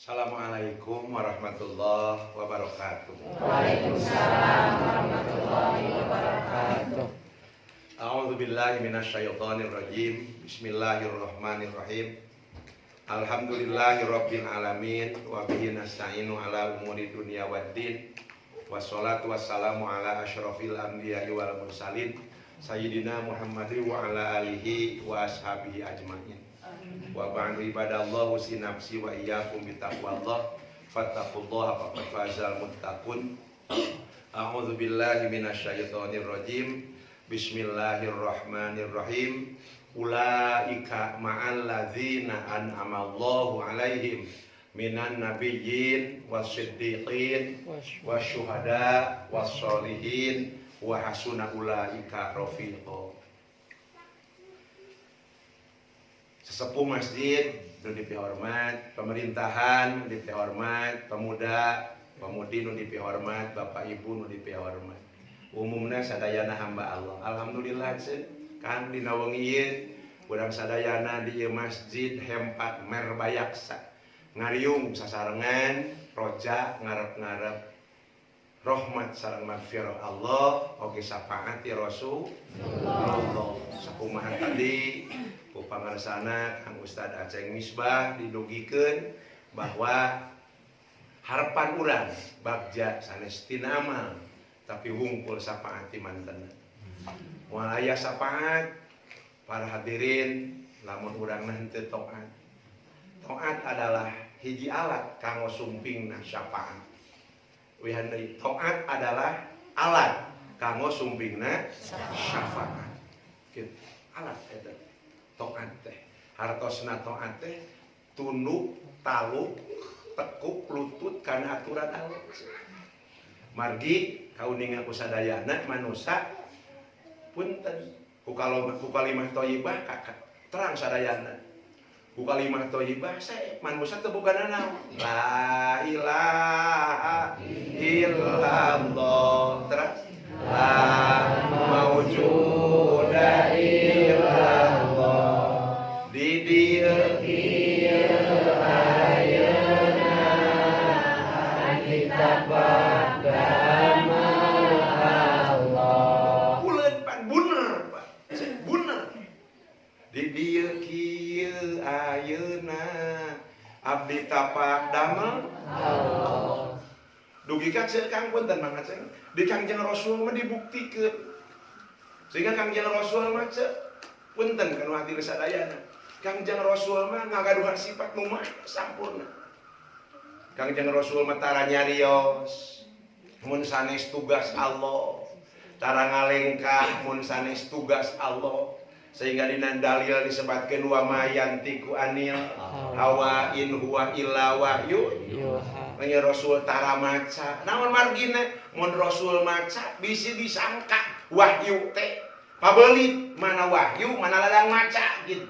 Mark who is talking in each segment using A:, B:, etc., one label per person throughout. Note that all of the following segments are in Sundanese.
A: Assalamualaikum warahmatullahi wabarakatuh.
B: Waalaikumsalam warahmatullahi wabarakatuh.
A: A'udzu billahi minasyaitonir rajim. Bismillahirrahmanirrahim. Alhamdulillahirabbil alamin wa bihi nasta'inu ala umuri dunya waddin. Wassalatu wassalamu ala asyrafil anbiya'i wal mursalin sayyidina Muhammadin wa ala alihi wa ashabihi ajmain. Wa ba'du ibadallah usi nafsi wa iyyakum bitaqwallah fattaqullaha faqad fazal muttaqun. A'udzu billahi minasyaitonir rajim. Bismillahirrahmanirrahim. Ulaika ma'al ladzina an'amallahu alaihim minan nabiyyin wasiddiqin wasyuhada wassolihin wa hasuna ulaika rafiqa. Sesepuh masjid nu dipihormat, pemerintahan nu dipihormat, pemuda, pemudi nu dipihormat, bapak ibu nu dipihormat. Umumna sadayana hamba Allah. Alhamdulillah ceu kan dina wengi ieu urang sadayana di ieu masjid Hempat Merbayaksa ngariung sasarengan roja ngarep-ngarep rahmat sareng magfirah Allah oge syafaat ti Rasulullah. Sakumaha tadi ku pangarsana Kang Ustad Aceng Misbah didugikeun bahwa harapan urang bagja sanes tina amal tapi wungkul syafaat ti mantena. Moal aya syafaat para hadirin lamun urang henteu taat. Taat adalah hiji alat kanggo sumpingna syafaat. Wihan deui, taat adalah alat kanggo sumpingna syafaat. Gitu. Alat eta. Taat teh. Hartosna taat teh tunduk, taluk, tekuk lutut kana aturan Allah. Margi kauninga ku sadayana manusa punten ku kalimah thayyibah terang sadayana. Ku kalimah thayyibah sae manusa teu boga nanaon. La ilaha illallah. Terus la maujuda illallah. Di dieu
B: Kieu ayeuna kita damel Allah.
A: Puleun pan bener Pak. Bener. Di dieu kieu ayeuna abdi tapak damel
B: Allah.
A: Dugi ka ceuk Kang punten Mang Aceng. Di Kangjeng Rasul mah dibuktikeun. Sehingga Kangjeng Rasul mah ceuk punten kanu hati sadayana. Kangjeng Rasul mah ngagaduhan sifat nu maha sampurna. Kangjeng Rasul mah tara nyarios mun sanes tugas Allah, tara ngalengkah mun sanes tugas Allah. Sehingga dina dalil disebatkeun wa ma yantiqu anil hawa in huwa illa wahyu.
B: Yuha.
A: Nya Rasul tara maca. Naon margina mun Rasul maca bisi disangka wahyu teh pabelit, mana wahyu mana ladang maca gitu.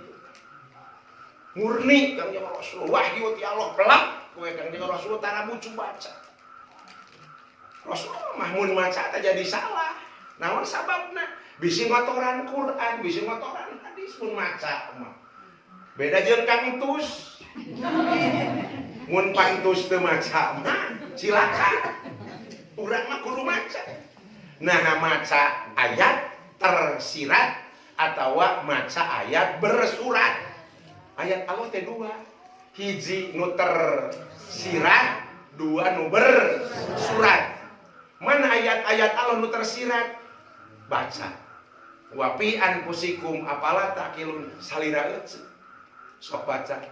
A: Murni Kangjeng Rasul wahyu ti Allah pelak kowe Kangjeng Rasul tara bucu baca. Rasul mah mun maca teh jadi salah. Naon sababna? Bisi ngotoran Quran, bisi ngotoran hadis mun maca mah. Beda jeung Kang Entus. Mun pantus teu maca mah cilaka. Urang mah kudu maca. Nah, maca ayat tersirat atawa maca ayat bersurat. Ayat Allah teh dua. Hiji nu tersirat, dua nu bersurat. Mana ayat-ayat Allah nu tersirat? Baca. Wa fi anfusikum afala taqilun salira eueuh. Sok baca.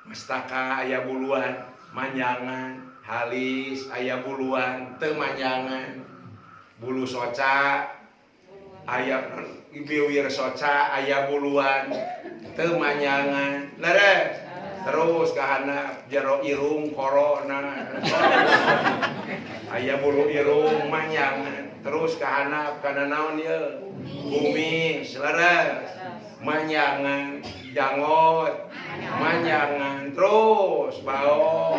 A: Mestaka aya buluan, manjangan, halis aya buluan, teu manjangan. Bulu soca aya biwir soca aya buluan, teu manjangan. Leres. Terus kahana jero irung corona. Aya bulu irung manjangan. Terus kahana kana naon ieu? Kumis, leres. Manjangan, janggot, manjangan, terus bau,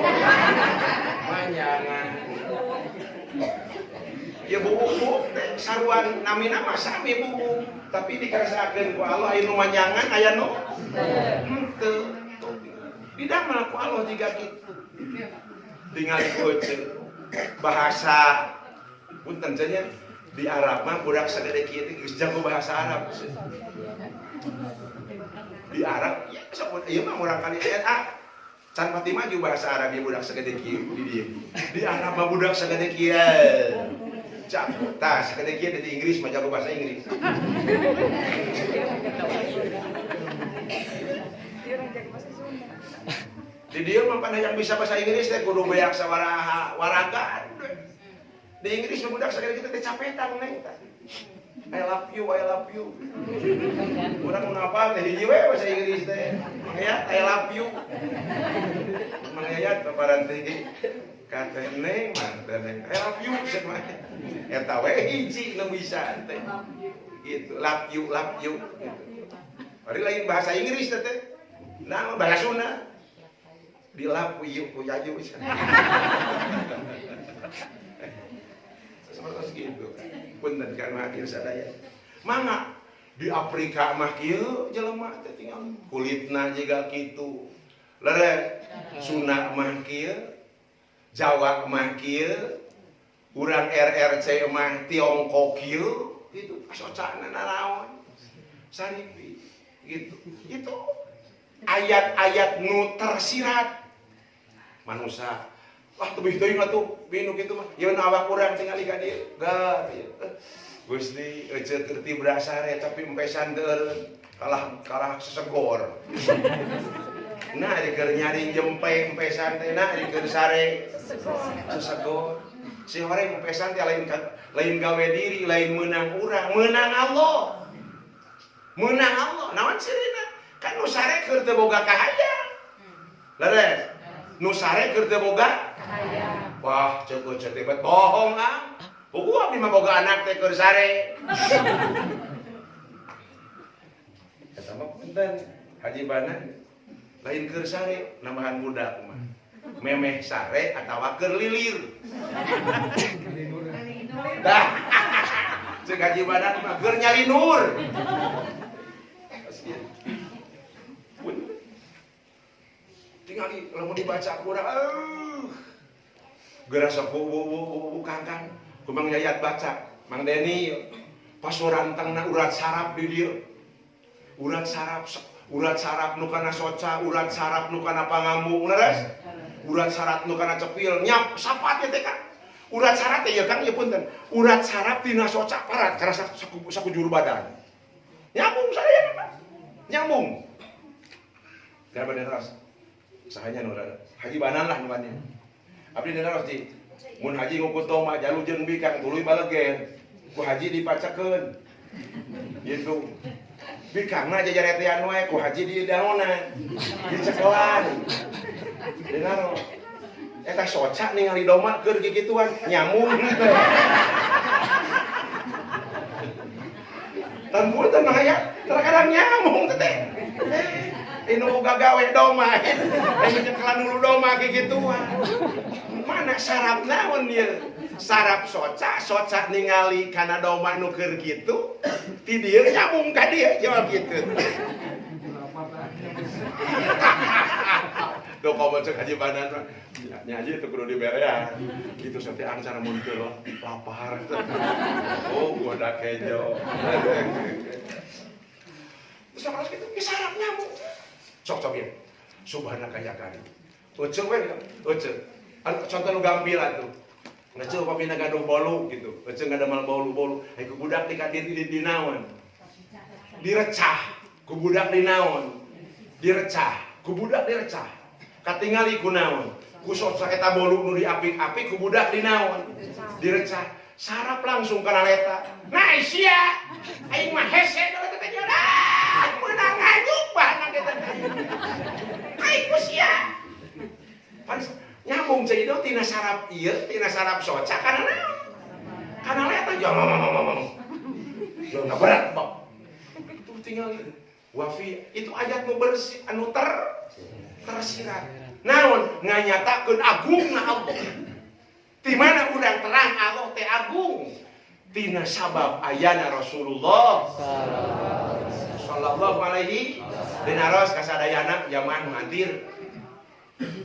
A: manjangan. Ya buuk teh saruan namina mah sami buuk, tapi dikerasakeun ku Allah aya nu manjangan aya nu henteu. Didamel ku Allah jiga kitu. Tinggal ku bahasa punten cenah di Arab mah budak sagede kieu teh geus jago bahasa Arab. Di Arab ya sok ieu mah urang kali ah can pati maju bahasa Arab ieu budak sagede kieu di dieu. Di Arab mah budak sagede kieu. Jago tah sagede kieu di Inggris mah jago bahasa Inggris. Di dieu mah pan yang bisa bahasa Inggris teh kudu beak sabaraha waraga. Di Inggris mah budak sagede kitu teh capetan neng tah. I love you, I love you. Urang mun apal teh hiji we bahasa Inggris teh. Mangayat I love you. Mangayat paparan teh ge ka teh neng mah teh neng I love you cek mah. Eta we hiji nu bisa teh. Gitu, love you gitu. Bari lain bahasa Inggris teh teh. Nah, bahasa Sunda. Di love you ku yaju. Seperti gitu. Punten kan hadir sadaya. Mangga di Afrika mah kieu jelema teh tinggal kulitna jiga kitu. Leres Sunda mah kieu, Jawa mah kieu, urang RRC mah Tiongkok kieu, gitu. Socana naraon. Saripi gitu. Itu ayat-ayat nu tersirat. Manusia wah tebih teuing atuh binu kitu mah yeun awak urang tingali ka dieu ga Gusti ece keur ti berasare tapi empesan teu kalah kalah sesegor. Nah ari keur nyari jempe empesan teh nah ari keur sare sesegor. Si horeng empesan teh lain lain gawe diri, lain meunang urang, meunang Allah. Meunang Allah. Naon sirina? Kan nu sare keur teu boga kahayang. Leres. Nu sare keur teu boga kahayang. Wah, ceuk ceuk teh bohong ah. Puguh abdi mah boga anak teh keur sare. Eta mah punten Haji Banan lain keur sare nambahan budak mah. Memeh sare atawa keur lilir. Dah. Ceuk Haji Banan mah keur nyalinur. Tinggal lamun dibaca kurang geura sok bu kangkang ku Mang Yayat baca Mang Deni pas rantangna urat saraf di dieu urat saraf nu kana soca urat saraf nu kana pangambu leres urat saraf nu kana cepil nyap sapat teh Kang urat saraf teh ya Kang ieu punten urat saraf tina soca parat karasa sakujur badan nyambung saya Pak nyambung kada badan ras sahanya nu Haji Banan lah nu bannya. Abdi dinaros di mun haji ngukur toma jalu jeung bikang tuluy balegen ku haji dipacakeun. Gitu. Bikangna jajaretean wae ku haji di daonan. Dicekelan. Dinaros. Eta soca ningali doma keur kikituan nyambung teh. Tan punten aya terkadang nyambung teh. Inu boga gawe doma, inu nyekelan hulu doma kayak gituan. Mana sarap naon ieu? Sarap soca, soca ningali kana doma nu keur kitu, ti dieu nyambung ka dieu jawab kitu. Duh komo cek Haji Banan mah, nya haji itu kudu diberean. Kitu sate angcar mun keur lapar. Oh, goda kejo. Terus apa kitu? Sarap nyambung. Sok-sok ya. Subhanaka ya karim. Ece we, ece. Contoh nu gampil atuh. Ece upamina gaduh bolu gitu. Ece ngadamal bolu-bolu. Ai ku budak dikadir di naon? Direcah. Ku budak di naon? Direcah. Ku budak direcah. Katingali ku naon? Ku sok eta bolu nu diapik-apik ku budak di naon? Direcah. Sarap langsung kana leta. Nah sia. Aing mah hese da teh ah, meunang nganyuk bahanna eta teh. Aing ku sia. Pan nyambung cai do tina sarap ieu, tina sarap soca kana naon? Kana leta jong. Jong berat, Pak. Itu tinggal wafi itu ayat nu bersih anu tersirat. Naon nganyatakeun agungna Allah. Di mana urang terang Allah teh agung? Tina sabab ayana Rasulullah sallallahu alaihi dinaros kasadayana jamaah nu hadir.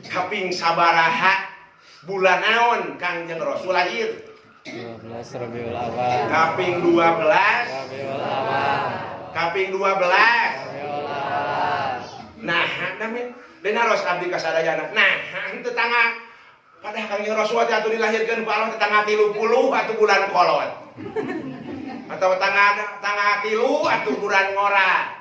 A: Kaping sabaraha bulan naon Kangjeng Rasul lahir?
B: 12 Rabiul Awal.
A: Kaping 12
B: Rabiul Awal.
A: Kaping 12
B: Rabiul Awal.
A: Nah, nami benaros abdi kasadayana. Nah, henteu tangga padahal Kangjeng Rasul teh atuh dilahirkeun ku Allah teh tanggal 30 atuh bulan kolot. Atau tanggal 3 atuh bulan ngora.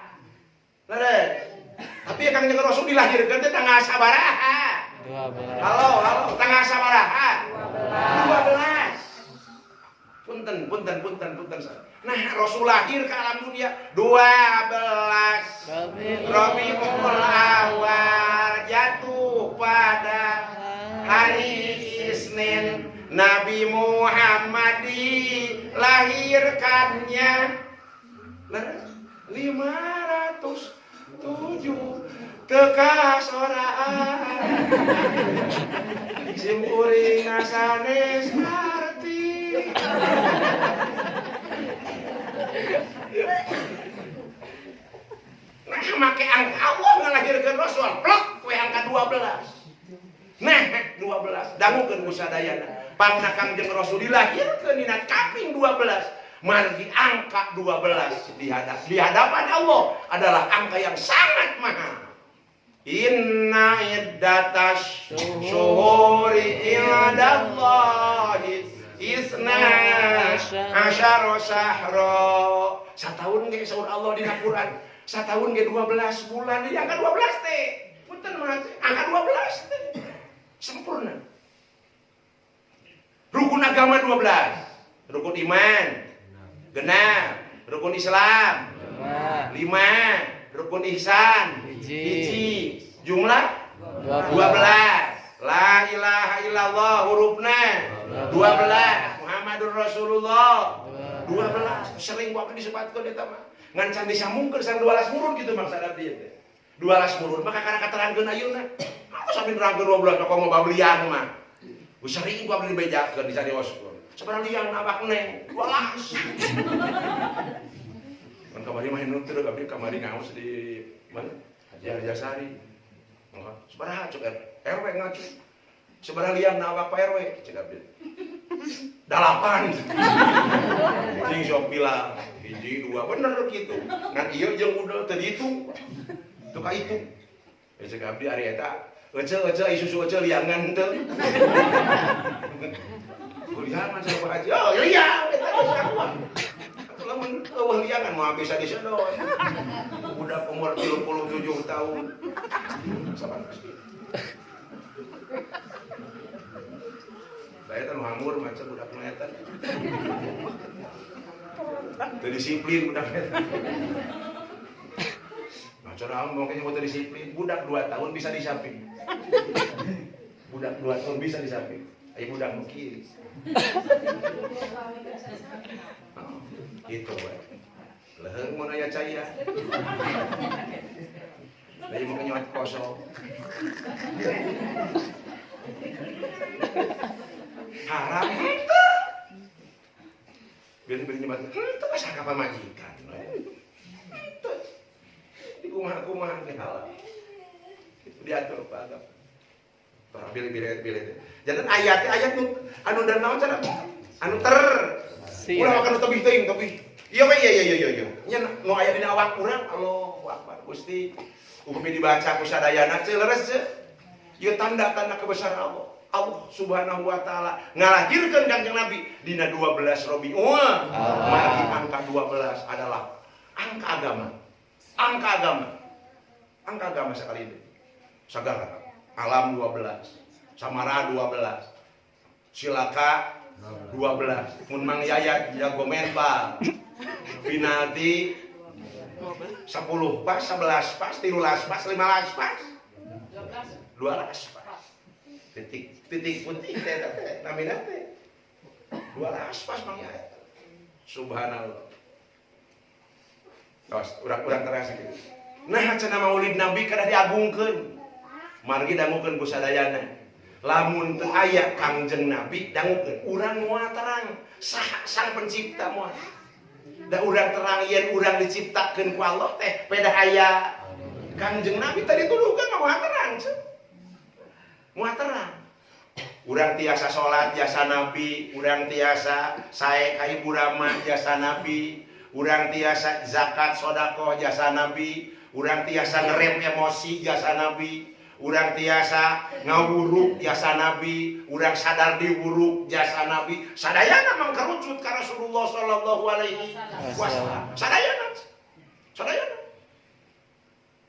A: Leres. Tapi Kangjeng Rasul dilahirkeun teh tanggal sabaraha?
B: 12.
A: Halo, halo, tanggal sabaraha? 12. Punten, punten, punten, punten. Nah, Rasul lahir ke alam dunia 12 Rabiul Awal, jatuh pada hari Isnin. Nabi Muhammad dilahirkannya 507 teka soraan sim kuring sanes arti. Nah, make angka Allah ngalahirkeun Rasul plek we angka 12. Nah, 12 dangukeun ku sadayana. Pangna Kangjeng Rasul dilahirkeun dina kaping 12. Margi angka 12 di hadapan Allah adalah angka yang sangat mahal. Inna iddatas syuhuri indallahi isna asyara sahra. Satahun ge saur Allah dina Quran. Satahun ge 12 bulan, di angka 12 teh. Punten mah angka 12 teh. Sempurna. Rukun agama 12. Rukun iman genap, rukun Islam 5, rukun ihsan 1, jumlah 12. La ilaha illallah hurufna 12, Muhammadur Rasulullah 12. Sering waktu disebutkeun eta mah. Ngan can disambungkeun sareng 12 murun kitu maksud abdi teh. 12 murun maka kana katerangkeun ayeuna. Aku sampe nerangkeun 12 komo bablian mah. Geus sering ku abdi dibejakeun disarioskeun. Sabaraha liang awak neng 12. Kan kamari mah hinut teu abdi kamari ngaos di mana? Di Arjasari. Sabaraha cek RW ngacu. Sabaraha liang awak Pak RW cek abdi. 8. Cing sok bilang 1 2 bener kitu. Ngan ieu jeung udah teu dihitung. Teu kahitung. Ya cek abdi ari eta ece-ece isusu ece liangan henteu. Liangan sama Pak Haji. Oh, liang eta geus sarua. Atuh lamun eueuh liangan mah bisa disedot. Budak umur 37 tahun. Saban geus. Bae teh nu hamur maca budak nu eta. Teu disiplin budak eta. Maca naon mungkin teu disiplin, budak 2 tahun bisa disaping. Budak 2 tahun bisa disaping. Ayo budak nu kieu. Gitu we. Leuheung mun aya cai ya. Lain mau nyuat kosong. Haram henteu. Biar nyebat henteu asa ka pamajikan we. Henteu. Di kumaha-kumaha ge halal. Itu diatur Pak agama. Tah bilih-bilih. Jangan ayat nu anu dan naon cenah? Anu ter. Ulah makan tebih teuing tebih. Iya we iya. Nya nu aya dina awak urang Allahu Akbar Gusti. Upami dibaca ku sadayana ceu leres ceu. Ieu tanda-tanda kebesaran Allah. Allah Subhanahu wa taala ngalahirkeun Kangjeng Nabi dina 12 Rabiul. Mari angka 12 adalah angka agama. Angka agama. Angka agama sekali ini. Sagala alam 12. Samara 12, Silaka 12, mun Mang Yayat jago menbal, penalti 10 pas, 11 pas, 13 pas, 15 pas, 12 pas, titik titik putih teh teh namina teh 12 pas Mang Yayat. Subhanallah. Tos urang-urang terasa gitu. Nah cenah Maulid Nabi kada diagungkeun. Margi dangukeun ku sadayana. Lamun teu aya Kangjeng Nabi dangukeun urang moal terang saha sang pencipta moal. Da urang terang yen urang diciptakeun ku Allah teh pedah aya Kangjeng Nabi tadi tuduhkeun mah moal terang ceu. Moal terang. Urang tiasa salat jasa Nabi, urang tiasa sae ka Ibu Rama jasa Nabi, urang tiasa zakat sedekah jasa Nabi, urang tiasa ngerem emosi jasa Nabi, urang tiasa ngawuruk jasa Nabi, urang sadar diwuruk jasa Nabi. Sadayana mangkerucut ka Rasulullah sallallahu alaihi wasallam. Sadayana. Sadayana.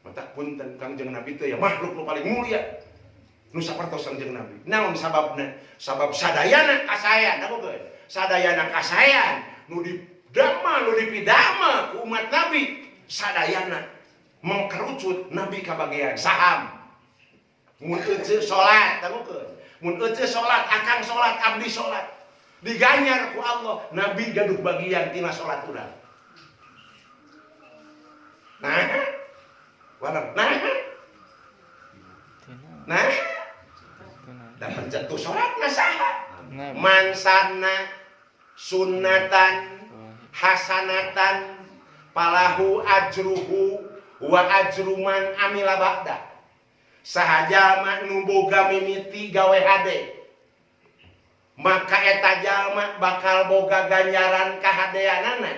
A: Mata punten Kangjeng Nabi teh ya makhluk nu paling mulia. Nu sapertos Kangjeng Nabi. Naon sababna? Sabab sadayana kasayan, dangukeun. Sadayana kasayan nu didamel, nu dipidamel ku umat Nabi, sadayana mengkerucut Nabi kabagian saham. Mun ece salat, dangukeun. Mun ece salat, akang salat, abdi salat. Diganyar ku Allah, Nabi gaduh bagian tina salat urang. Nah, walau nah, nah, dapat jatuh sholat saha? Mansana sunnatan hasanatan falahu ajruhu wa ajru man amila ba'da. Saha jalma nu boga mimiti gawe hade, maka eta jalma bakal boga ganjaran kahadeanana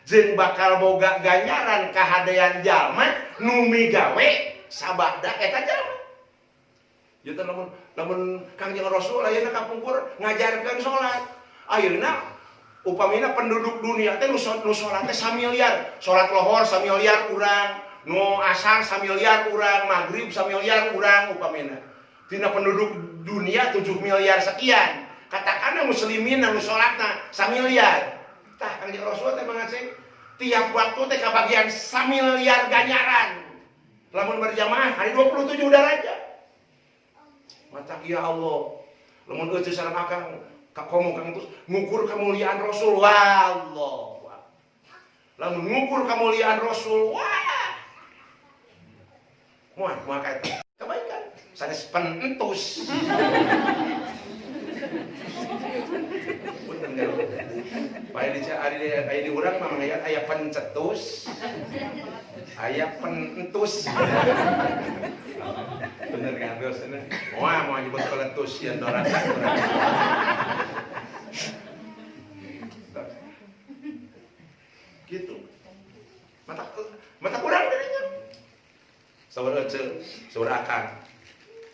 A: jeung bakal boga ganjaran kahadean jalma nu migawe sabada eta jalma. Ieu teh lamun lamun Kangjeng Rasul ayeuna kapungkur ngajarkeun salat. Ayeuna upamina penduduk dunia teh nu salat teh samiliar, salat lohor samiliar urang, nu asar samiliar urang, maghrib samiliar urang upamina. Tina penduduk dunia 7 miliar sekian. Katakanlah muslimin anu salatna samiliar. Tah Kangjeng Rasul teh mangaceng tiap waktu teh kabagian samiliar ganjaran. Lamun berjamaah hari 27 derajat. Mata ya Allah, lamun euceu sareng akang ka komo kang terus ngukur kemuliaan Rasul, wallah. Lamun ngukur kemuliaan Rasul, wah. Moal moal ka eta. Kebaikan sanes penentus. Punten kan. Aya di aya di urang mah aya aya pencetus, aya penentus. Bener kan dosana? Wah, mau nyebut peletus yang doraka. Gitu. Mata mata kurang dirinya. Saur ece, saur akang.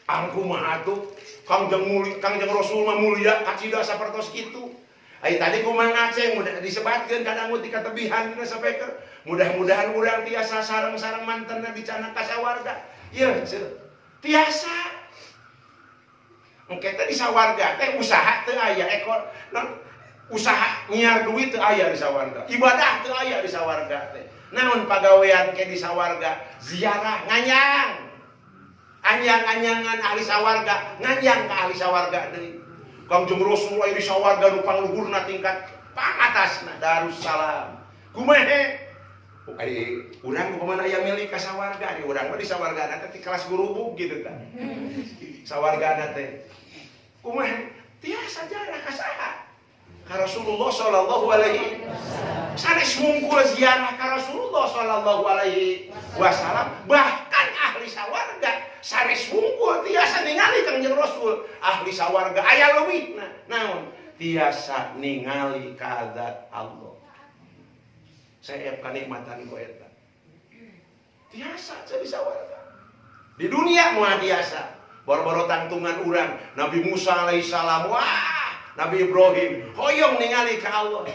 A: Angku mah atuh Kangjeng muli, Kangjeng Rasul mah mulia kacida sapertos kitu. Ai tadi kumaha ngaceng mudah disebatkeun kadang ti katebihan dina sapeker. Mudah-mudahan urang tiasa sareng-sareng mantenna dicana ka sawarga. Ieu ceu. Tiasa. Engke teh di sawarga teh usaha teu aya ekor non usaha nyiar duit teu aya di sawarga. Ibadah teu aya di sawarga teh. Naon pagawean ke di sawarga? Ziarah nganyang. Anyang-anyangan ahli sawarga, nganyang ka ahli sawarga deui. Kangjeng Rasul aya di sawarga nu pangluhurna tingkat pangatasna Darussalam. Kumaha? Ari urang kumaha aya milik ka sawarga, ari urang mah di sawargana teh ti kelas gurubug gitu tah. Sawargana teh. Kumaha? Tiasa jarah ka saha? Ka Rasulullah sallallahu alaihi wasallam. Sanes mungkul ziarah ka Rasulullah sallallahu alaihi wasallam, bahkan ahli sawarga sanes mungkul tiasa ningali Kangjeng Rasul. Ahli sawarga aya leuwihna naon? Tiasa ningali ka zat Allah. Seep kanikmatan ku eta. Tiasa jadi sawarga. Di dunia moal tiasa. Boro-boro tangtungan urang Nabi Musa alaihissalam, wah, Nabi Ibrahim hoyong ningali ka Allah.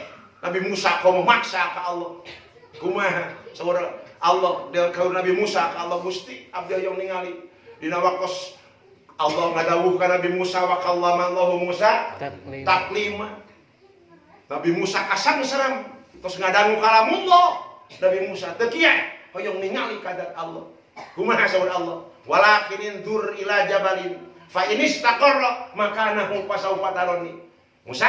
A: Nabi Musa komo maksa ka Allah. Kumaha saur Allah ka Nabi Musa ka Allah, Gusti abdi hoyong ningali. Dina waktos Allah ngadawuh ka Nabi Musa wa kallamallahu Musa
B: taklima.
A: Taklima. Nabi Musa kasangsaram terus ngadangu kalamullah. Nabi Musa teu kieu hoyong ningali ka zat Allah. Kumaha saur Allah? Walakin dur ila jabalin fa inistaqarra makanahu fasawfa tarani. Musa,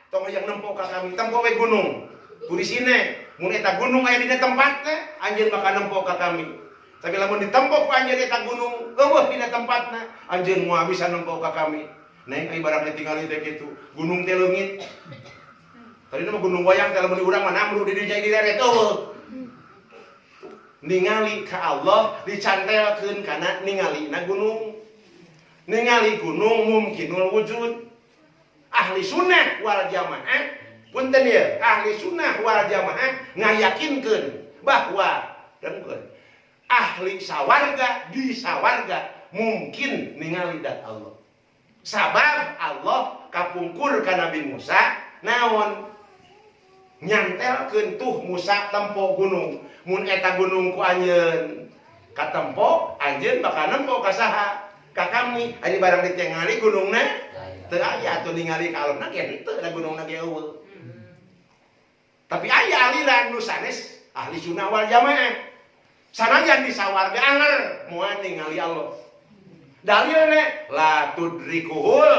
A: tong hayang nempo ka kami, tempo we gunung. Tulisine, mun eta gunung aya dina tempatna, anjeun bakal nempo ka kami. Tapi lamun ditempo ku anjeun eta gunung, eueuh dina tempatna, anjeun moal bisa nempo ka kami. Neng ai barang ditingali teh kitu, gunung teh leungit. Tadi mah gunung wayang teh lamun di urang mah namru di dinya di deret eueuh. Ningali ka Allah dicantelkeun kana ningali na gunung. Ningali gunung mungkinul wujud. Ahli sunnah wal jamaah punten ya, ahli sunnah wal jamaah ngayakinkeun bahwa dengkeun ahli sawarga di sawarga mungkin ningali dat Allah. Sabab Allah kapungkur ka Nabi Musa naon nyantelkeun tuh Musa tempo gunung. Mun eta gunung ku anjeun katempo, anjeun bakal nempo ka saha? Ka kami. Ari barang ditingali gunungna teu aya atuh ningali ka alamna ge henteu da gunungna ge eueuh. Tapi aya aliran nu sanes ahli sunnah wal jamaah. Sanajan di sawarga anger moal ningali Allah. Dalilna la tudrikuhul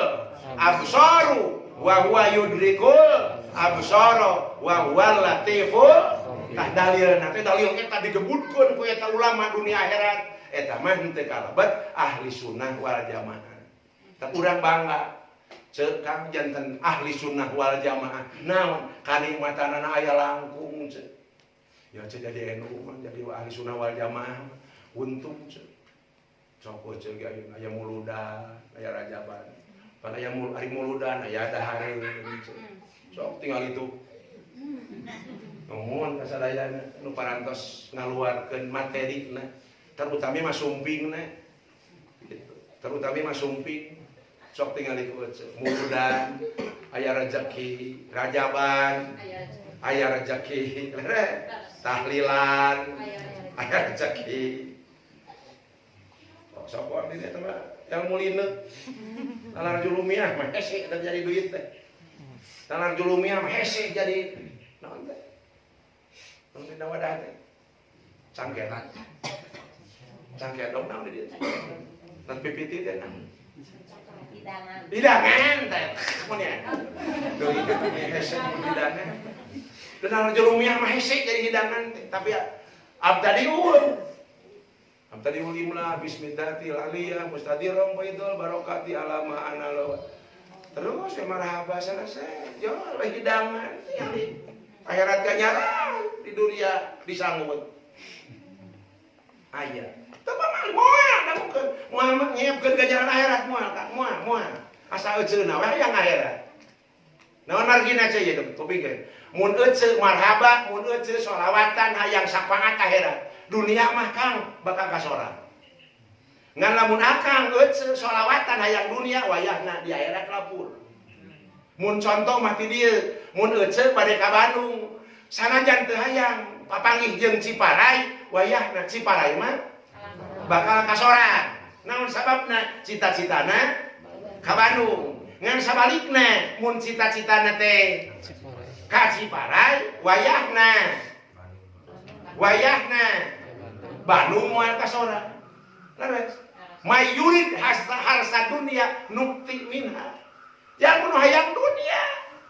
A: absaru wa huwa yudrikul absara wa huwal latiful. Tah dalilna teh dalil eta digebutkeun ku eta ulama dunia akhirat. Eta mah henteu kalebet ahli sunnah wal jamaah. Tah urang bangga ceuk Kang janten ahli sunnah wal jamaah. Naon kanikmatanana aya langkung ceuk. Ya ceuk jadi NU mah jadi ahli sunnah wal jamaah untung ceuk. Sok ceuk ge aya muludan, aya rajaban. Pan aya ari muludan aya dahareun ceuk. Sok tinggal itu. Nuhun ka sadayana nu parantos ngaluarkeun materina, terutami mah sumpingna. Gitu. Terutami mah sumping. Sok tingali ku ceuk muludan aya rezeki, rajaban aya rezeki, tahlilan aya rezeki. Sok sok abdi teh mah yang muline. Talar julumiah mah hese jadi duit teh. Talar julumiah mah hese jadi naon teh? Naon dina wadah teh? Cangketan. Cangkedong naon di dieu? Tan pipiti teh naon? Hidangan. Hidangan teh. Mun ya. Tuh hese hidangan. Dan talar julumiah mah hese jadi hidangan teh. Tapi abtadiul. Abtadiul imla bismillatil aliyah mustadirom baidul barokati alama analo. Terus ya marhaba selesai. Yo hidangan tinggali. Akhirat ganjaran di dunia disanggut. Aya. Teu mah moal dangukeun. Moal nyiapkeun ganjaran akhirat moal Kang, moal moal. Asa euceuna we hayang akhirat. Naon margina ceu ieu kupingkeun. Mun euceu marhaba, mun euceu sholawatan hayang sapangat akhirat. Dunia mah Kang bakal kasorang. Ngan lamun akang euceu sholawatan hayang dunia wayahna di akhirat lapur. Mun contoh mah ti dieu, mun euceu bade ka Bandung, sanajan teu hayang papanggih jeung Ciparai, wayahna Ciparai mah bakal kasorang. Naon sababna? Cita-citana ka Bandung. Ngan sabalikna mun cita-citana teh ka Ciparai, wayahna wayahna Bandung moal kasorang. Leres. Mayurid harsa dunia nukti minha. Yang mun hayang dunia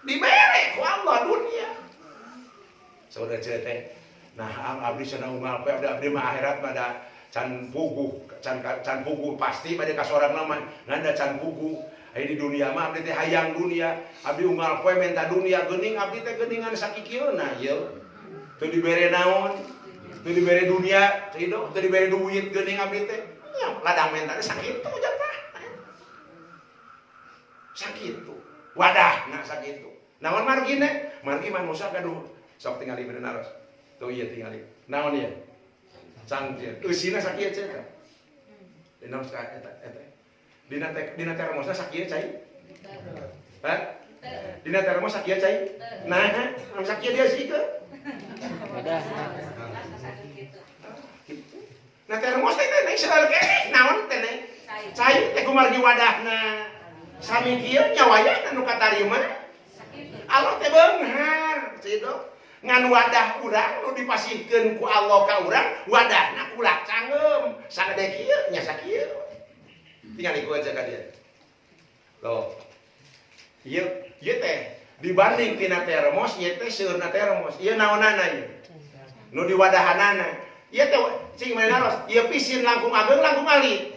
A: dibere ku Allah dunia. Saudara teh. Nah, abdi cenah unggal poe abdi mah akhirat mah da can puguh, can puguh pasti bade kasorang mah ngan da can puguh. Aya di dunia mah abdi teh hayang dunia, abdi unggal poe menta dunia geuning abdi teh geuningan sakikieuna ieu. Teu dibere naon? Teu dibere dunia, ceu teu dibere duit geuning abdi teh. Nya ladang menta teh sakitu jatah. Sakitu. Wadah nah sakitu. Naon margina? Margi manusia gaduh sok tingali bener naros. Tuh ieu tingali. Naon ieu? Cangkir. Eusina sakieu ceu teh. Dina eta eta. Dina dina termosna sakieu cai. Hah? Dina termos sakieu cai. Nah, anu sakieu dia sih ke.
B: Wadah.
A: Gitu. Nah termos teh teh seueur keneh naon teh teh. Cai teh kumargi wadahna. Sami kieu nya wayahna nu katarima. Allah teh beunghar, ceu ngan wadah urang nu dipasihkeun ku Allah ka urang, wadahna kulak cangem. Sagede kieu nya sakieu. Tingali ku aja ka dieu. Tuh. Ieu ieu teh dibanding tina termos ieu teh seueurna termos. Ieu naonana ieu? Nu diwadahanana. Ieu teh cing mana naros? Ieu pisin langkung ageng langkung alit.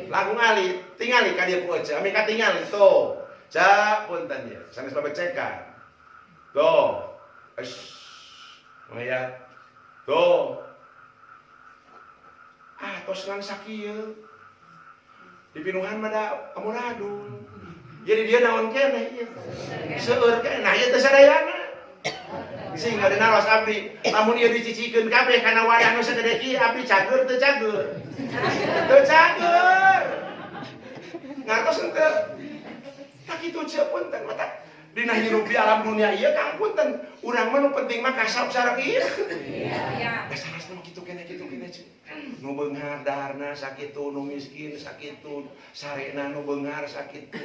A: Langkung alit. Tingali ka dieu ku aja. Ami katingali tuh. Cak punten ieu. Sanes babecekan. Tuh. Eish. Maya. Tuh. Ah, tos ngan sakieu. Dipinuhan mah da amuradul. Jadi dia naon keneh ieu. Seueur keneh. Nah ieu teh sadayana. Sehingga dina ros abdi, lamun ieu dicicikeun kabeh kana wadah nu sagede kieu abdi cager teu cager. Teu cager. Ngartos henteu. Tak kitu ceuk punten mata. Dina hirup di alam dunia ieu Kang punten, urang mah nu penting mah kasap sareng ieu. Iya. Da salasna mah kitu keneh ceuk. Nu beunghar daharna sakitu, nu miskin sakitu, sarena nu beunghar sakitu.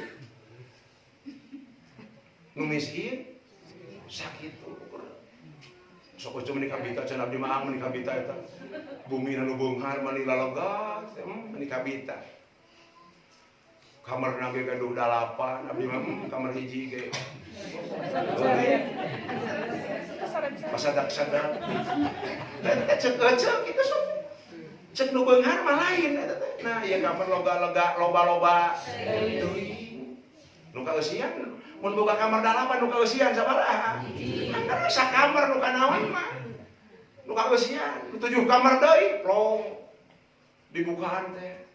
A: Nu miskin sakitu. Sok ujung menikah bita cenah abdi mah menikah bita eta. Bumi nu beunghar mani lalegat, menikah bita. Kamarna ge gaduh 8, abdi mah kamar hiji ge. Pasadak-sadak. Teh cek ecek kitu sok. Cek nu beunghar mah lain eta teh. Nah, ieu kamar loga-lega loba-loba. Teuing. Nu kaeusian mun boga kamar 8 nu kaeusian sabaraha? Anggar sakamar nu kanaon mah. Nu kaeusian, nu 7 kamar deui plong. Dibukaan teh.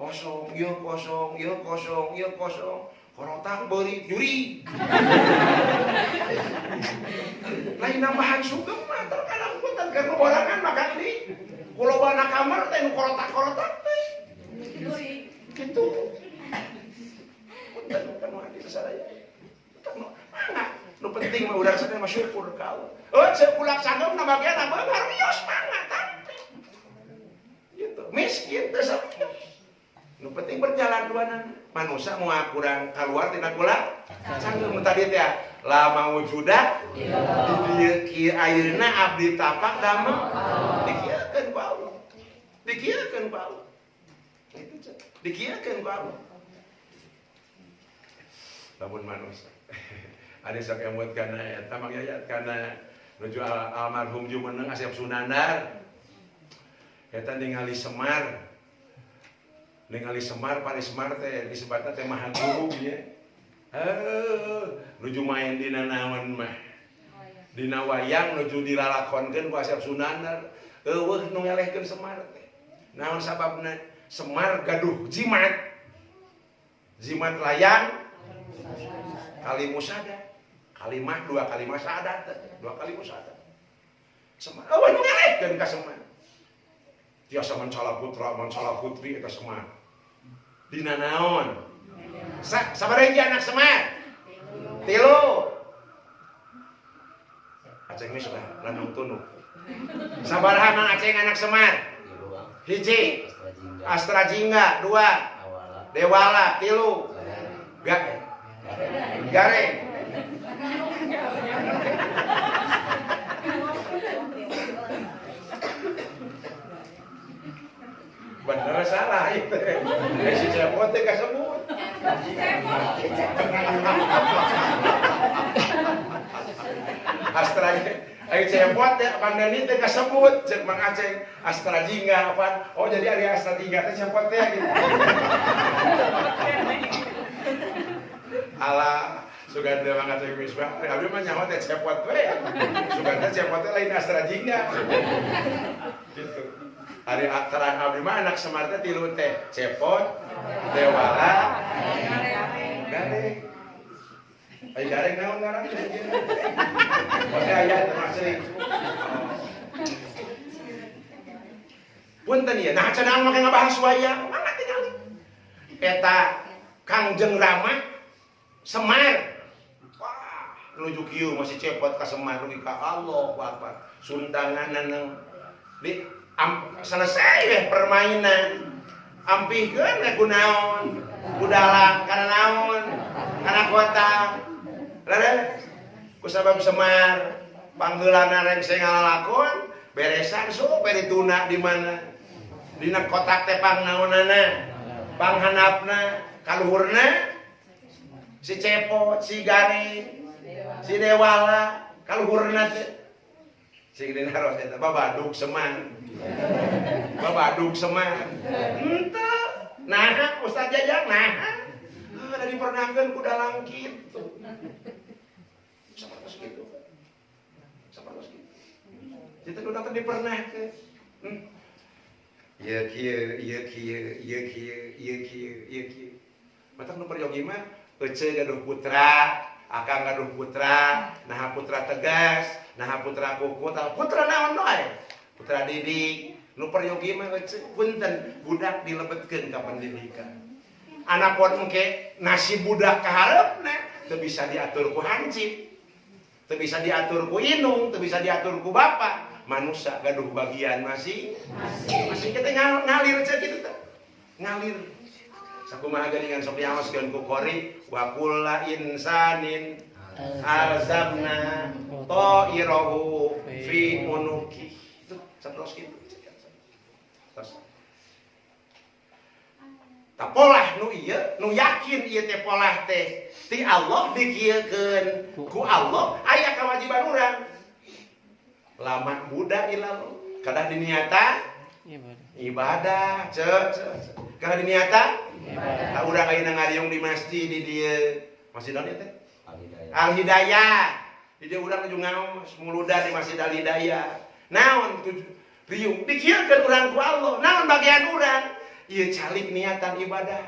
A: Kosong, ieu kosong, ieu kosong, ieu kosong. Korotak beurit juri. Lain nambahan sugeng mah terkadang punten keur borangan mah Kang di. Kulobana kamar teh nu korotak-korotak teh. Kitu. Punten kan mah di sadaya. Mangga, nu penting mah urang sadaya mah syukur ka Allah. Oh, ceuk kulak sanggeum na bagian beunghar wios mangga tampi. Gitu. Miskin teh sakieu. Nu penting berjalan duanana. Manusia moal kurang keluar tina kula sanggeum tadi teh la maujuda di dieu kieu ayeuna abdi tapak damel dikieukeun ku Allah. Dikieukeun ku Allah. Itu ceuk. Dikieukeun ku Allah. Lamun manusia ada sok emut kana eta Mang Yayat kana nuju almarhum Jumeneng Asep Sunandar eta ningali Semar. Ningali Semar, Pari Semar teh disebatna teh maha guru nya. Heuh, nuju main dina naon mah. Dina wayang nuju dilalakonkeun ku Asep Sunandar, eueuh nu ngelehkeun Semar teh. Naon sababna? Semar gaduh jimat. Jimat layang kali musada. Kalimah dua kali musada teh, dua kali musada. Semar eueuh nu ngelehkeun ka Semar. Tiasa mancala putra, mancala putri eta Semar. Dina naon? Sabaraha hiji anak Semar? 3. Aceng geus lah, lanung tunuk. Sabaraha Mang Aceng anak Semar? 1. Astra Jingga, 2. Dewala, 3. Gareng. Bener salah itu. Si Cepot teh kasebut. Astra ai Cepot teh pandani teh kasebut ceuk Mang Aceng Astra Jingga apaan? Oh jadi ari Astra Jingga teh Cepot teh gitu. Ala sugan teh Mang Aceng Misbah abdi mah nyaho teh Cepot we. Sugan teh Cepot teh lain Astra Jingga. Gitu. Hari terang abdi mah anak Semar teh 3 teh Cepot, Dewala, Gareng. Ai gareng naon ngaran teh? Pasti aya teh maksud. Punten ieu, nah cenah make ngabahas wayang, mangga tingali. Eta Kangjeng Rama Semar. Wah, nuju kieu masih Cepot ka Semar dugi ka Allahu Akbar. Sundanganna di selesai deh permainan. Ampihkeun we ku naon? Ku dalang kana naon? Kana kota. Leres. Ku sabab Semar panggeulana rengse ngalalakon, beresan sok we dituna di mana? Dina kotak teh pangnaonana, panghandapna, kaluhurna si Cepot, si Gareng, si Dewala, kaluhurna teh. Sing dina ros eta babadug Semar. Babadug Semar. Henteu. Nah, Ustaz Jajang nah. Heuh, da dipernahkeun ku dalang kitu. Sapertos kitu. Sapertos kitu. Kitu nu teh dipernahkeun. Ieu kieu, ieu kieu, ieu kieu, ieu kieu, ieu kieu. Matak nu peryogi mah ece gaduh putra, akang gaduh putra, naha putra tegas, naha putra kukut, putra naon wae. Putra didik, nu peryogi mah ece punten budak dilebetkeun ka pendidikan. Anapun engke nasib budak kahareupna teu bisa diatur ku hancip, teu bisa diatur ku indung, teu bisa diatur ku bapak. Manusia gaduh bagian masing masing kita ngalir cek kitu teh. Ngalir. Sakumaha geuningan sok diaoskeun ku qori wa kulla insanin alzamna ta'irahu fi unuki. Itu saterus kitu. Terus. Polah nu ieu, nu yakin ieu teh polah teh ti Allah dikieukeun ku Allah aya kewajiban urang. Lama muda ilal kadah diniatan ibadah cek cek kadah diniatan ibadah. Urang ayeuna ngariung di masjid di dieu masjid naon ieu teh? Al Hidayah. Di dieu urang nuju ngaos muludan di Masjid Al Hidayah. Naon riung dikieukeun urang ku Allah. Naon bagian urang? Ieu calik niatan ibadah.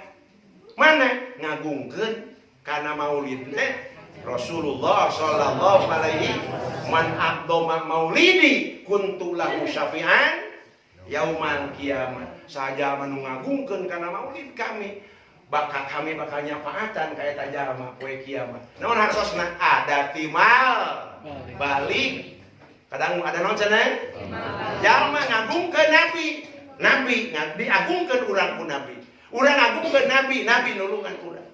A: Mana ngagungkeun kana maulidna Rasulullah sallallahu alaihi man aqdama maulidi kuntu lahu syafi'an yaumal kiamat. Saja manu ngagungkeun kana maulid kami, bakal kami bakal nyafaatan ka eta jalma poe kiamat. Naon hartosna? Ada timal balik. Kadang ada naon cenah? Jalma ngagungkeun nabi. Nabi diagungkeun urang ku nabi. Urang ngagungkeun nabi, nabi nulungan urang.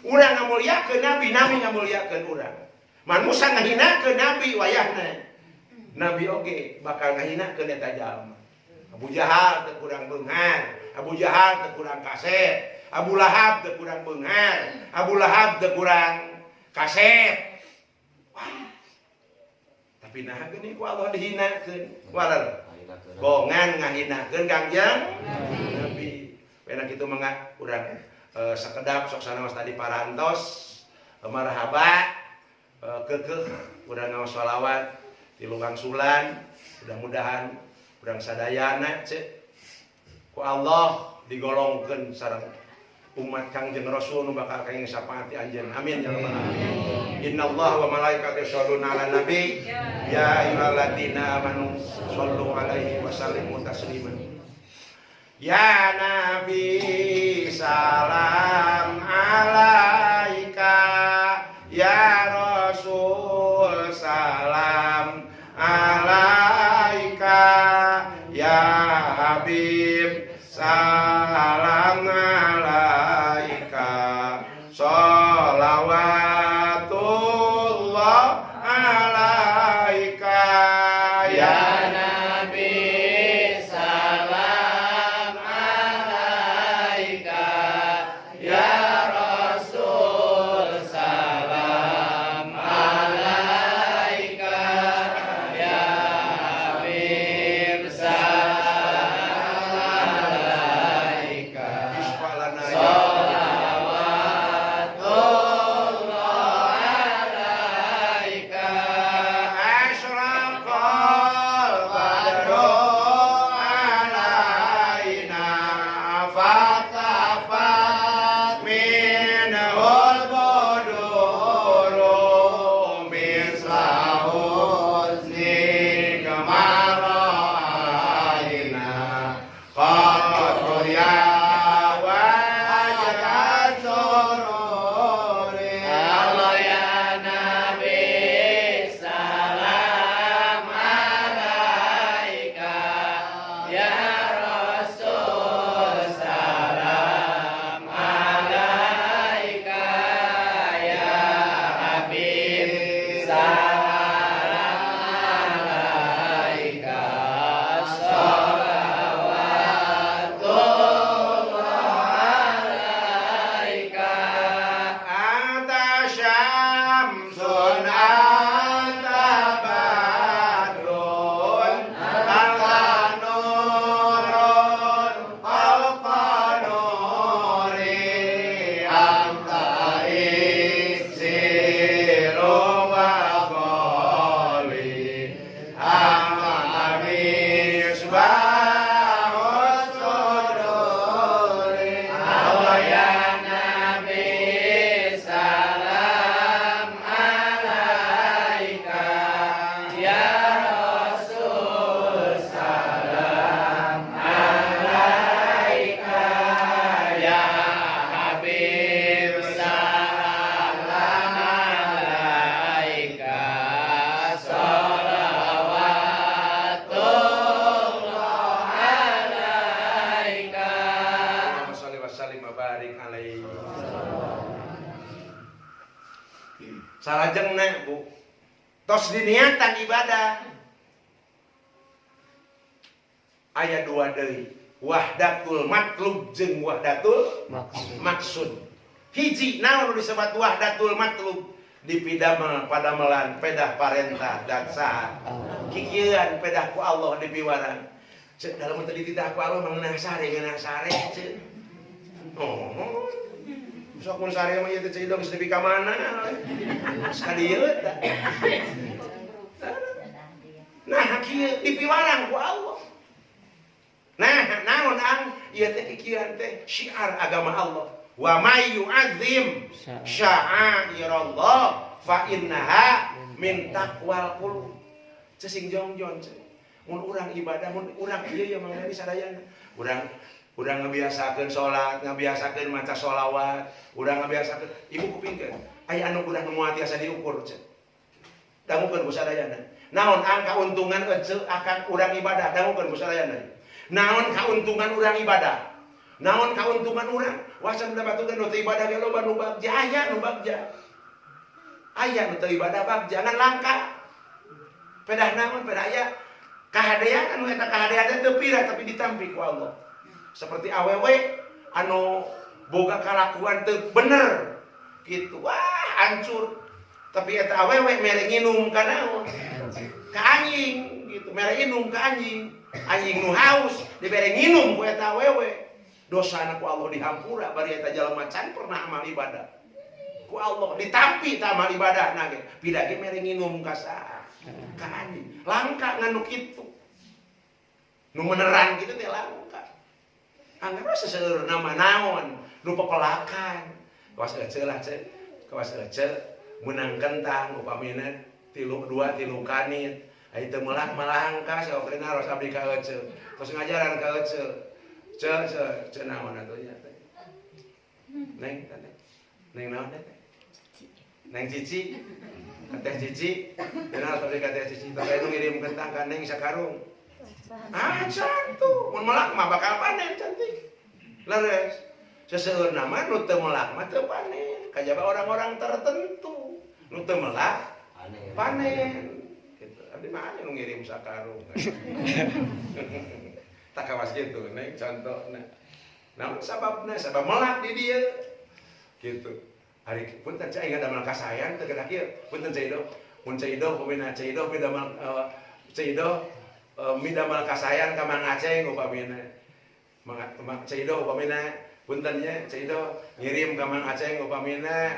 A: Urang ngamuliakeun nabi, nabi ngamuliakeun urang. Manusa ngahinakeun nabi wayahna. Nabi oge bakal ngahinakeun eta jalma. Abu Jahal teu kurang beunghar, Abu Jahal teu kurang kasep, Abu Lahab teu kurang beunghar, Abu Lahab teu kurang kasep. Wah. Tapi naha geuning ku Allah dihinakeun. Waler. Bongan ngahinakeun Kangjeng Nabi. Pena kitu mangga urang sekedap sok sanaos tadi parantos marhaba keukeuh urang ngaos sholawat di lukang sulan mudah-mudahan urang sadayana cek ku Allah digolongkeun sareng umat Kangjeng Rasul nu bakal kenging syafaat ti anjeun. Amin ya rabbal alamin. Innallaha wa malaikatahu yashalluna 'alan nabi ya ayyuhalladzina amanu shallu 'alaihi wa sallimu taslima. Ya Nabi salam alaika, ya Rasul salam alaika, ya Habib salam alaika, sholawatullah alaika, ya
B: Nabi salam alaika, ya Rasul salam alaika, ya Habib salam alaika,
A: Salajengna Bu, tos diniatan ibadah. Aya dua deui, wahdatul matlub jeung wahdatul maksud. Hiji naon nu disebut wahdatul matlub? Dipidamel padamelan pedah parentah dat saha. Kikieuan pedah ku Allah dipiwarang. Ceuk dalam teu dititah ku Allah mah ngeunah sare ceuk. Oh. Sok mun sare mah ieu teh ceu geus nepi ka mana? Geus ka dieu tah. Nah kieu dipiwarang ku Allah. Nah, naon ang ieu teh kikieuan teh syiar agama Allah. Wa may yu'azzim sya'airallah fa innaha min taqwal qulub. Ceu sing jongjon ceu. Mun urang ibadah, mun urang ieu ya Mang Dani sadayana. Urang ngabiasakeun salat, ngabiasakeun maca sholawat, urang ngabiasakeun ibu kupingkeun. Aya anu urang nu moal tiasa diukur ceu. Dangukeun ku sadayana. Naon ang kauntungan eceu akan urang ibadah, dangukeun ku sadayana. Naon kauntungan urang ibadah? Naon kauntungan urang? Wacan batukeun nu teu ibadah ge loba nu bagja, aya nu bagja. Aya nu teu ibadah bagja ngan langka. Pedah naon? Pedah aya kahadean anu eta kahadean teu pira tapi ditampi ku Allah. Seperti awewe anu boga kalakuan teu bener gitu. Wah, hancur. Tapi eta awewe mere nginum ka naon? Ka anjing gitu, mere inum ka anjing. Anjing nu haus dibere nginum ku eta awewe. Dosana ku Allah dihampura bari eta jalma can pernah amal ibadah. Ku Allah ditampi ta amal ibadahna ge. Pida ge mere nginum ka saha? Ka anjing. Langka ngan nu kitu. Nu menerang kitu teh langka. Anggar we seseueur nama naon nu pepelakan. Kawas eceu lah ceu. Kawas eceu meunang kentang upamina 2 3 kanit. Ai teu melak malangka saokrina ros abdi ka eceu. Tos ngajaran ka eceu. Ceu ceu ceu naon atuh nya teh. Neng teh. Neng naon teh? Neng Cici. Teh Cici. Dina ros abdi ka Teh Cici. Teh nu ngirim kentang ka Neng sakarung. Ah cantu, mun melak mah bakal panen cantik. Leres. Seseueur nama nu teu melak mah teu panen. Kajaba orang-orang tertentu nu teu melak panen. Gitu. Abdi mah aya nu ngirim sakarung. Tak kawas gitu, Neng contohna. Naon sababna? Sabab melak di dieu. Gitu. Ari punten cai ngadamel kasayan teu gerak ieu. Punten cai Ido. Mun cai Ido pamina cai Ido midamel cai Ido midamel kasayan ka Mang Aceng upamina. Mang Cai Ido upamina punten nya Cai Ido ngirim ka Mang Aceng upamina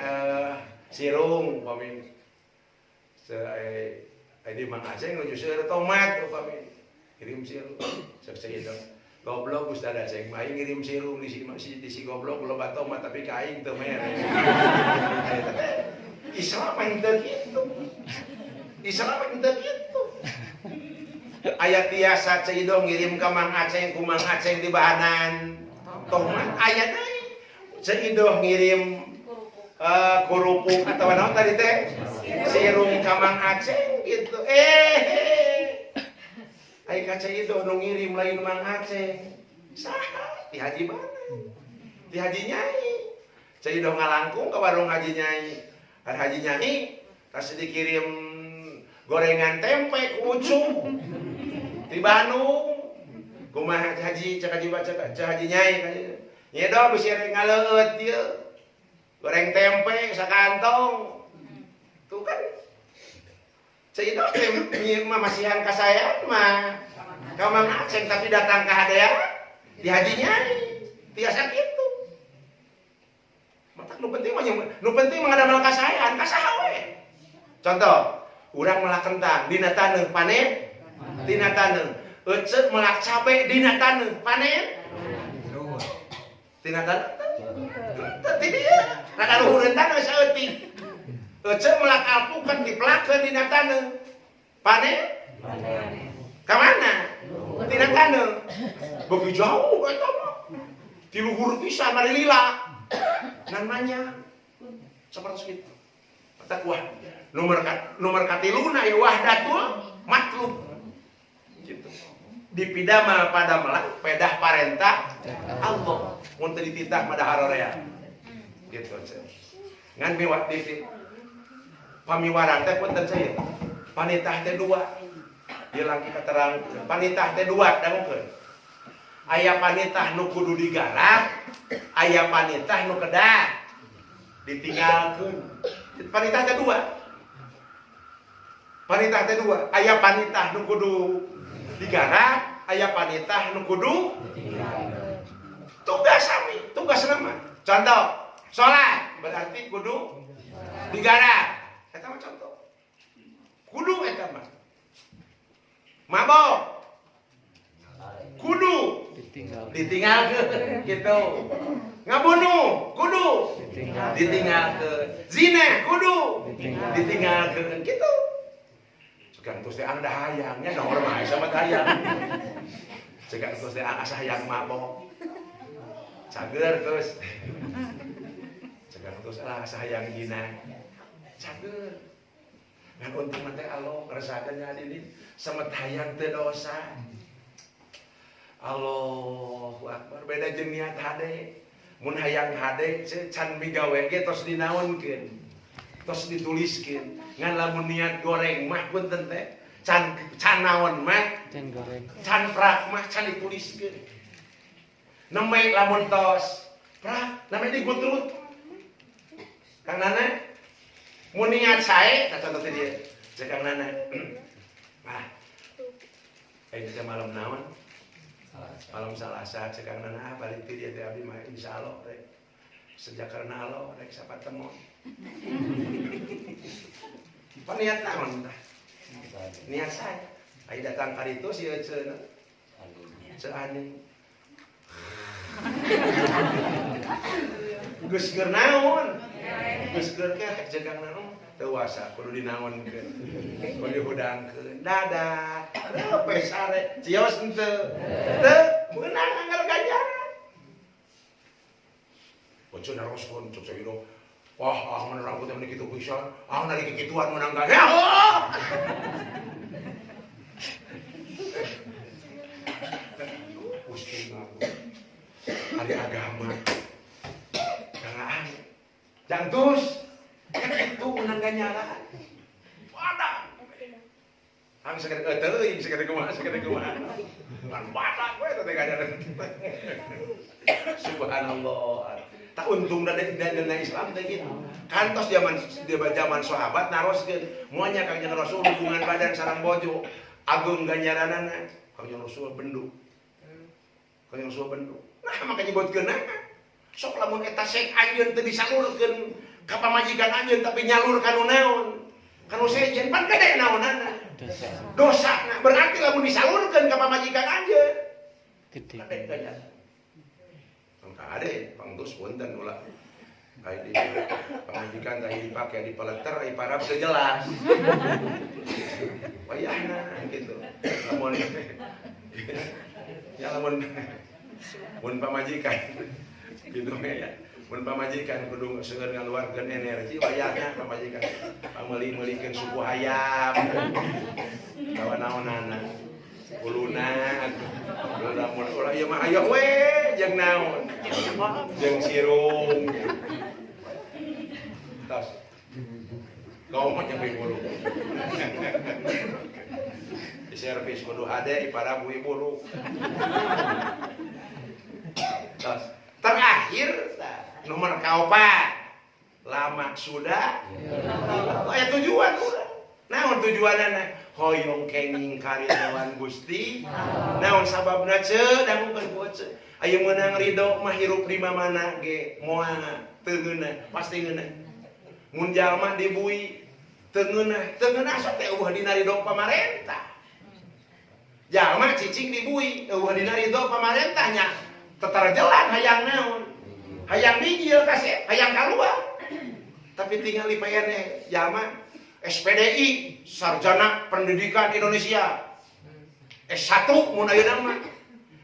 A: sirung upamina. Di Mang Aceng nuju seueur tomat upamina. Ngirim sirung sok Cai Ido. Goblok Ustaz Aceng mah ngirim sirung di si goblok loba tomat tapi ka aing teu mere. Islam mah henteu kitu. Islam mah henteu kitu. Aya tiasa Cai Ido ngirim ka Mang Aceng ku Mang Aceng di bahanan tomat aya deui. Cai Ido ngirim kerupuk atau naon tadi teh sirung ka Mang Aceng gitu. Ai ka Cai Ido nu ngirim lain Mang Aceng. Saha? Ti haji mana? Ti haji Nyai. Cai Ido ngalangkung ka warung haji Nyai. Ada haji Nyai tas dikirim gorengan tempe ku Ucu. Di Bandung. Kumaha haji cek haji baca cek haji Nyai. Nyedo bisi rek ngaleueut ieu. Goreng tempe sakantong. Tuh kan Cai Ido teh mah masihan ka saya mah. Ka Mang Aceng tapi datang ka hadea di haji Nyai. Tiasa kitu. Matak nu penting mah nu penting mah ngadamel kasaean ka saha we. Contoh, urang melak kentang dina taneuh panen, dina taneuh. Eceu melak cabe dina taneuh panen. Dina taneuh. Teu ti dieu. Rada luhureun taneuh saeutik. Eceu melak alpukat dipelakeun dina taneuh. Panen? Panen. Ka mana? Dina taneuh. Beuki jauh eta mah. Di luhur pisan mari lila. Nan manya. Sapertos kitu. Matak wah nomor katiluna ya wahdatul matlub. Gitu. Dipidama pada melak pedah parentah Allah. Mun teu dititah pada harorea. Gitu. Ngan miwat di Pamiwarang teh punten saya. Panitah teh dua. Ieu langki katerangkeun. Panitah teh dua dangukeun. Aya panitah nu kudu digarap, aya panitah nu kedah ditinggalkeun. Panitah teh dua. Panitah teh dua. Aya panitah nu kudu digarap, aya panitah nu kudu ditinggalkeun. Tugas sami, tugas nama. Contoh, salat berarti kudu digarap. Eta mah contoh. Kudu eta mah. Mabok kudu ditinggalkeun gitu. Ngabunuh kudu ditinggalkeun. Zina kudu ditinggalkeun gitu. Ceuk terus teh anda hayangnya normal sama hayang. Ceuk terus teh asa hayang mabok. Cager terus. Ceuk terus asa hayang zina. Cager. Ngan untung teh Allah ngeresakeun nya ini semet hayang teu dosa. Allahu Akbar, beda jeung niat hade. Mun hayang hade can migawe ge tos dinaonkeun. Tos dituliskeun. Ngan lamun niat goreng mah punten teh can can naon mah
B: can goreng.
A: Can prak mah can dituliskeun. Neme lamun tos prak name digutrut. Kang Nana mun niat sae tah contoh teh dieu. Ceuk Kang Nana. Ah. Ayeuna teh malam naon? Malam Salasa ceuk Kang Nana balik ti dieu teh abdi mah insyaallah rek sejak karena Allah rek sapatemon. Pan niat naon tah? Niat sae. Aya datang ka ditu si eceuna. Ceu Aning. Geus keur naon? Geus keur kerek ceuk Kang Nana teu wasa kudu dinaonkeun. Kudu dihudangkeun. Dadah. Leupe sare cios henteu. Teu meunang anggar ganjaran. Ojo naroskeun cek sakitu. Wah, ah mun urang teh kitu pisan. Ah nari kikituan meunang ganjaran. Gusti hari agama. Jangan. Jangan terus. Itu menang ganjaran. Wadah. Ang sakit teuing sakit kumaha sakit kumaha. Pan wadah we teh ganjaran. Subhanallah. Tak untung dan Islam teh gitu. Kantos zaman sahabat naroskeun moal nya Kangjeng Rasul hubungan badan sareng bojo ageung ganjaranana. Kangjeng Rasul bendu. Kangjeng Rasul bendu. Nah maka nyebutkeun sok lamun eta sek anjeun teu disalurkeun ka pamajikan anjeun tapi nyalur ka nu naon? Ka nu sejen pan gede naonana? Dosa. Dosa. Nah, berarti lamun disalurkeun ka pamajikan anjeun gede ganjaran. Kade pangtus punten ulah. Ai di pamajikan teh dipake di peleter ai parab teu jelas. Wayahna gitu. Lamun ya lamun mun pamajikan gitu ya. Mun pamajikan kudu seueur ngaluarkeun energi wayahna pamajikan pameuli-meulikeun suku hayam. Kawan naonana. Uluna ulah mun ulah ieu mah ayo we jeung naon jeung sirung tos kaum mah jeung buru di servis kudu hade ipara buru tos terakhir nomor kaopat lama sudah aya tujuan udah naon tujuanana hoyong kenging karidhoan Gusti naon sababna ceu dangukeun ku ceu aya meunang ridho mah hirup di mamana ge moal teu ngeunah pasti ngeunah mun jalma dibui teu ngeunah teu ngeunah sok teh eueuh dina ridho pamarentah jalma cicing dibui eueuh dina ridho pamarentahnya tetarjelan hayang naon hayang bijil kasih hayang kaluar tapi tinggal di PNE jalma SPDI, Sarjana Pendidikan Indonesia. S1 mun ayeuna mah.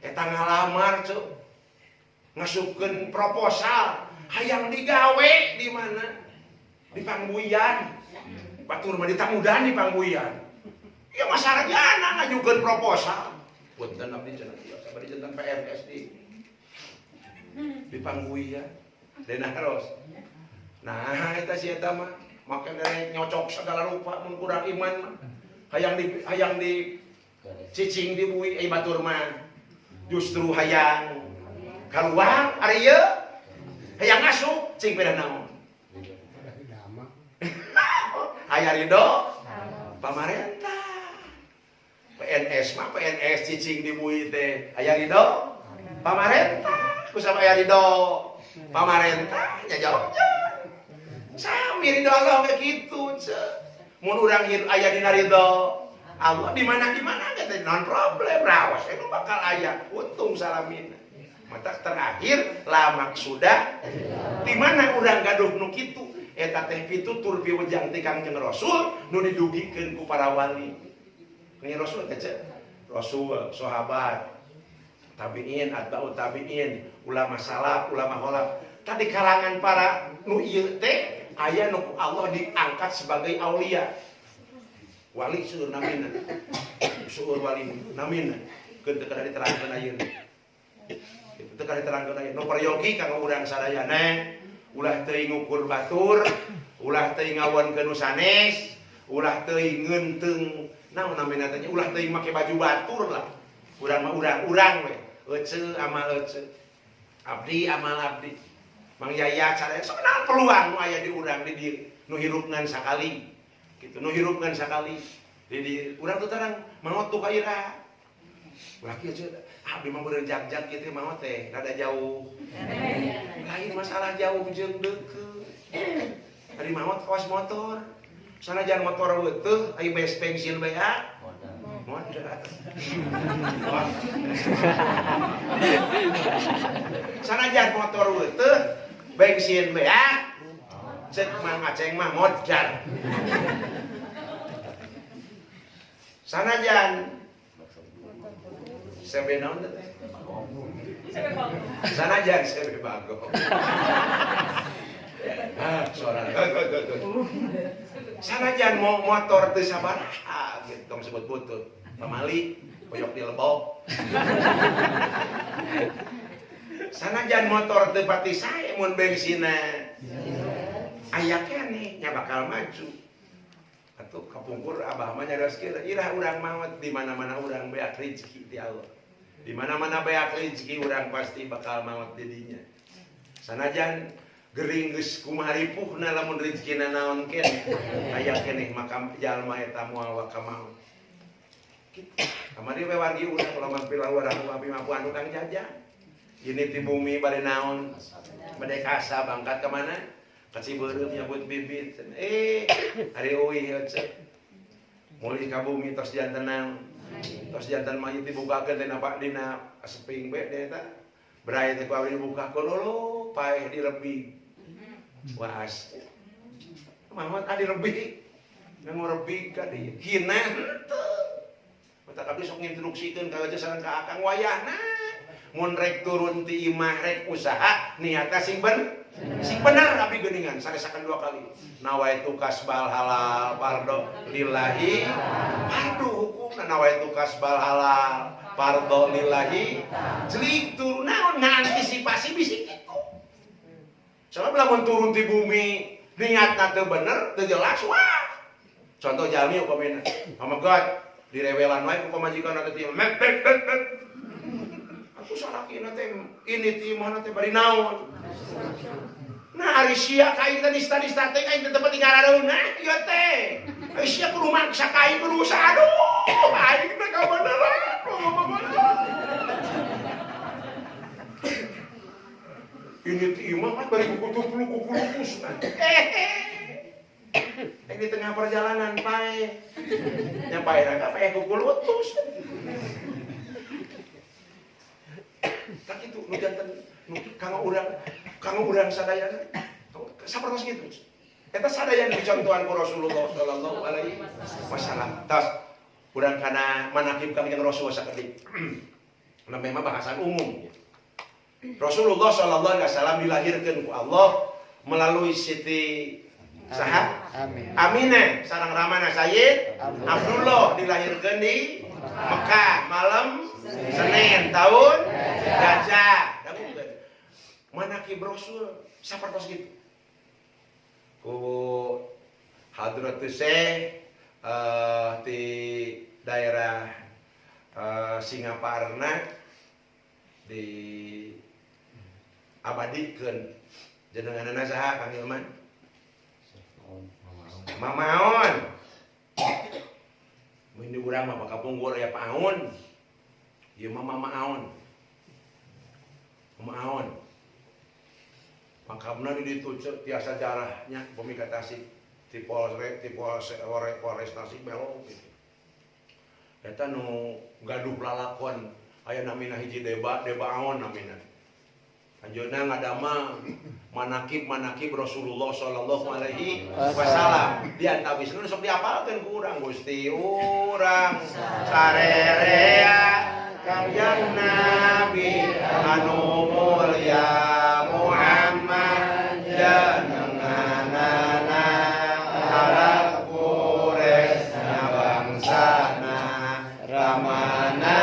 A: Eta ngalamar ceu. Ngasupkeun proposal, hayang digawe di mana? Di Pangbuyan. Batur mah ditamudan di Pangbuyan. Ieu mah sarjana ngajukeun proposal. Punten abdi cenah ieu sabari jantan PNS di Pangbuyan. Deuna harus. Nah, eta si eta mah Make rek nyocok segala rupa mun kurang iman mah. Hayang di cicing di bui ai batur mah. Justru hayang kaluar ari ieu hayang asup cing beda naon. Aya ridho pamarentah. PNS mah PNS cicing di bui teh aya ridho pamarentah. Ku sama aya ridho pamarentah nya jawabnya. Sami ridho Allah kayak gitu. Mun urang aya dina ridho Allah di mana-mana teh non problem rawas nu bakal aya untung salamina. Mata terakhir la maksuda di mana urang gaduh nu kitu eta teh pitutur piwejang ti Kangjeng Rasul nu didugikeun ku para wali. Kangjeng Rasul teh Rasul, sahabat, tabiin, atba'ut tabiin, ulama salaf, ulama khalaf. Tadi kalangan para nu ieu teh aya nu ku Allah diangkat sebagai aulia. Wali seueur namina. Seueur wali namina. Keun teu kada diterangkeun ayeuna. Teu kada diterangkeun ayeuna. Nu peryogi kanggo urang sadayana ulah teuing ngukur batur, ulah teuing ngawonkeun nu sanes, ulah teuing ngeunteung naon namina teh ulah teuing make baju batur lah. Urang mah urang-urang we. Eceu amal eceu. Abdi amal abdi. Mang Yaya sadayana sok naon peluang nu aya di urang di dieu nu hirup ngan sakali. Gitu nu hirup ngan sakali. Di dieu urang teu tarang maot tuh ka ira. Ulah kieu cenah, abdi mah beureun jag-jag kieu teh maot teh rada jauh. Lain masalah jauh jeung deukeut. Ari maot kawas motor. Sanajan motor weutuh aya bes bensin bae modal. Sanajan motor weutuh bensin bae cek Mang Aceng mah modal. Sanajan sebe naon teh? Sanajan sebe bagong. Ah, suara. Sanajan motor teu sabaraha gitu tong sebut butut. Pamali koyok di lebok. Sanajan motor teu pati sae mun bensinna aya keneh nya bakal maju. Atuh kapungkur abah mah nyarios kieu, irah urang maot di mana-mana urang beak rezeki ti Allah. Di mana-mana beak rezeki urang pasti bakal maot di dinya. Sanajan gering geus kumaha ripuhna lamun rezekina naon keneh, aya keneh makam jalma eta moal waka maot. Kitu. Kamari we wargi urang lamun pilawarang abdi mah anu Kang Jajang. Ini ti bumi bade naon? Bade kasab angkat ka mana? Ka Cibeureum nyabut bibit. Ari euy heuh. Mulih ka bumi tos janten naon? Tos janten mayit dibukakeun teh napa dina seping be teh eta. Bray teh ku abdi dibukakeun lolo paeh direbig. Waas. Mamat adi rebig. Ngorebig ka dieu. Hina henteu. Mata abdi sok nginstruksikeun ka aja sareng ka akang wayahna. Mun rek turun ti imah rek usaha niatna sing sing bener abdi geuningan saresakan dua kali. Nawaitu kasbal halal fardo lillahi fardu hukumna nawaitu kasbal halal fardo lillahi jelik turun naon ngantisipasi bisi kitu. Sebab lamun turun ti bumi niatna teu bener teu jelas wah. Contoh jalmi upamina pamegat direwelan wae ku pamajikan teh mek mek mek mek. Aku salakina teh ini ti imahna teh bari naon. Nah ari sia ka aing teh nista-nista teh aing teh teu penting ngarareunah ieu teh. Ari sia kudu maksa ka aing kudu usaha aduh aing teh kabeneran. Ini ti imah kan bari kukutup-kukulupus. Di tengah perjalanan pae. Nya pae rangka pae kukulutus. Tak itu nu janten nu kanggo urang sadayana sapertos kitu. Eta sadayana dicontohan ku Rasulullah sallallahu alaihi wasallam. Tos urang kana manaqib Kangjeng Rasul sakedik. Nah memang bahasan umum. Rasulullah sallallahu alaihi wasallam dilahirkeun ku Allah melalui Siti saha? Aminah sareng ramana Sayyid Abdullah dilahirkeun di Mekah malam Senin tahun gajah. Manaqib Rasul sapertos kitu. Ku Hadratus Syekh di daerah Singaparna di abadikeun. Jenenganna saha Kang Hilman? Mamaon. Mun di urang mah kapungkur aya Paun. Ieu mah Mamaon. Mamaon. Makamna di ditu tiasa jarahnya bumi ka Tasik ti Polres ti Polres Polres Tasik belok gitu. Eta nu gaduh lalakon aya namina hiji Deba, Deba Aon namina. Anjeunna ngadamel manakib-manakib Rasulullah sallallahu alaihi wasallam. Di antawisna sok diapalkeun ku urang Gusti urang sarerea Kangjeng Nabi anu mulya Muhammad jenenganana Arab Quraisy bangsana
B: Ramana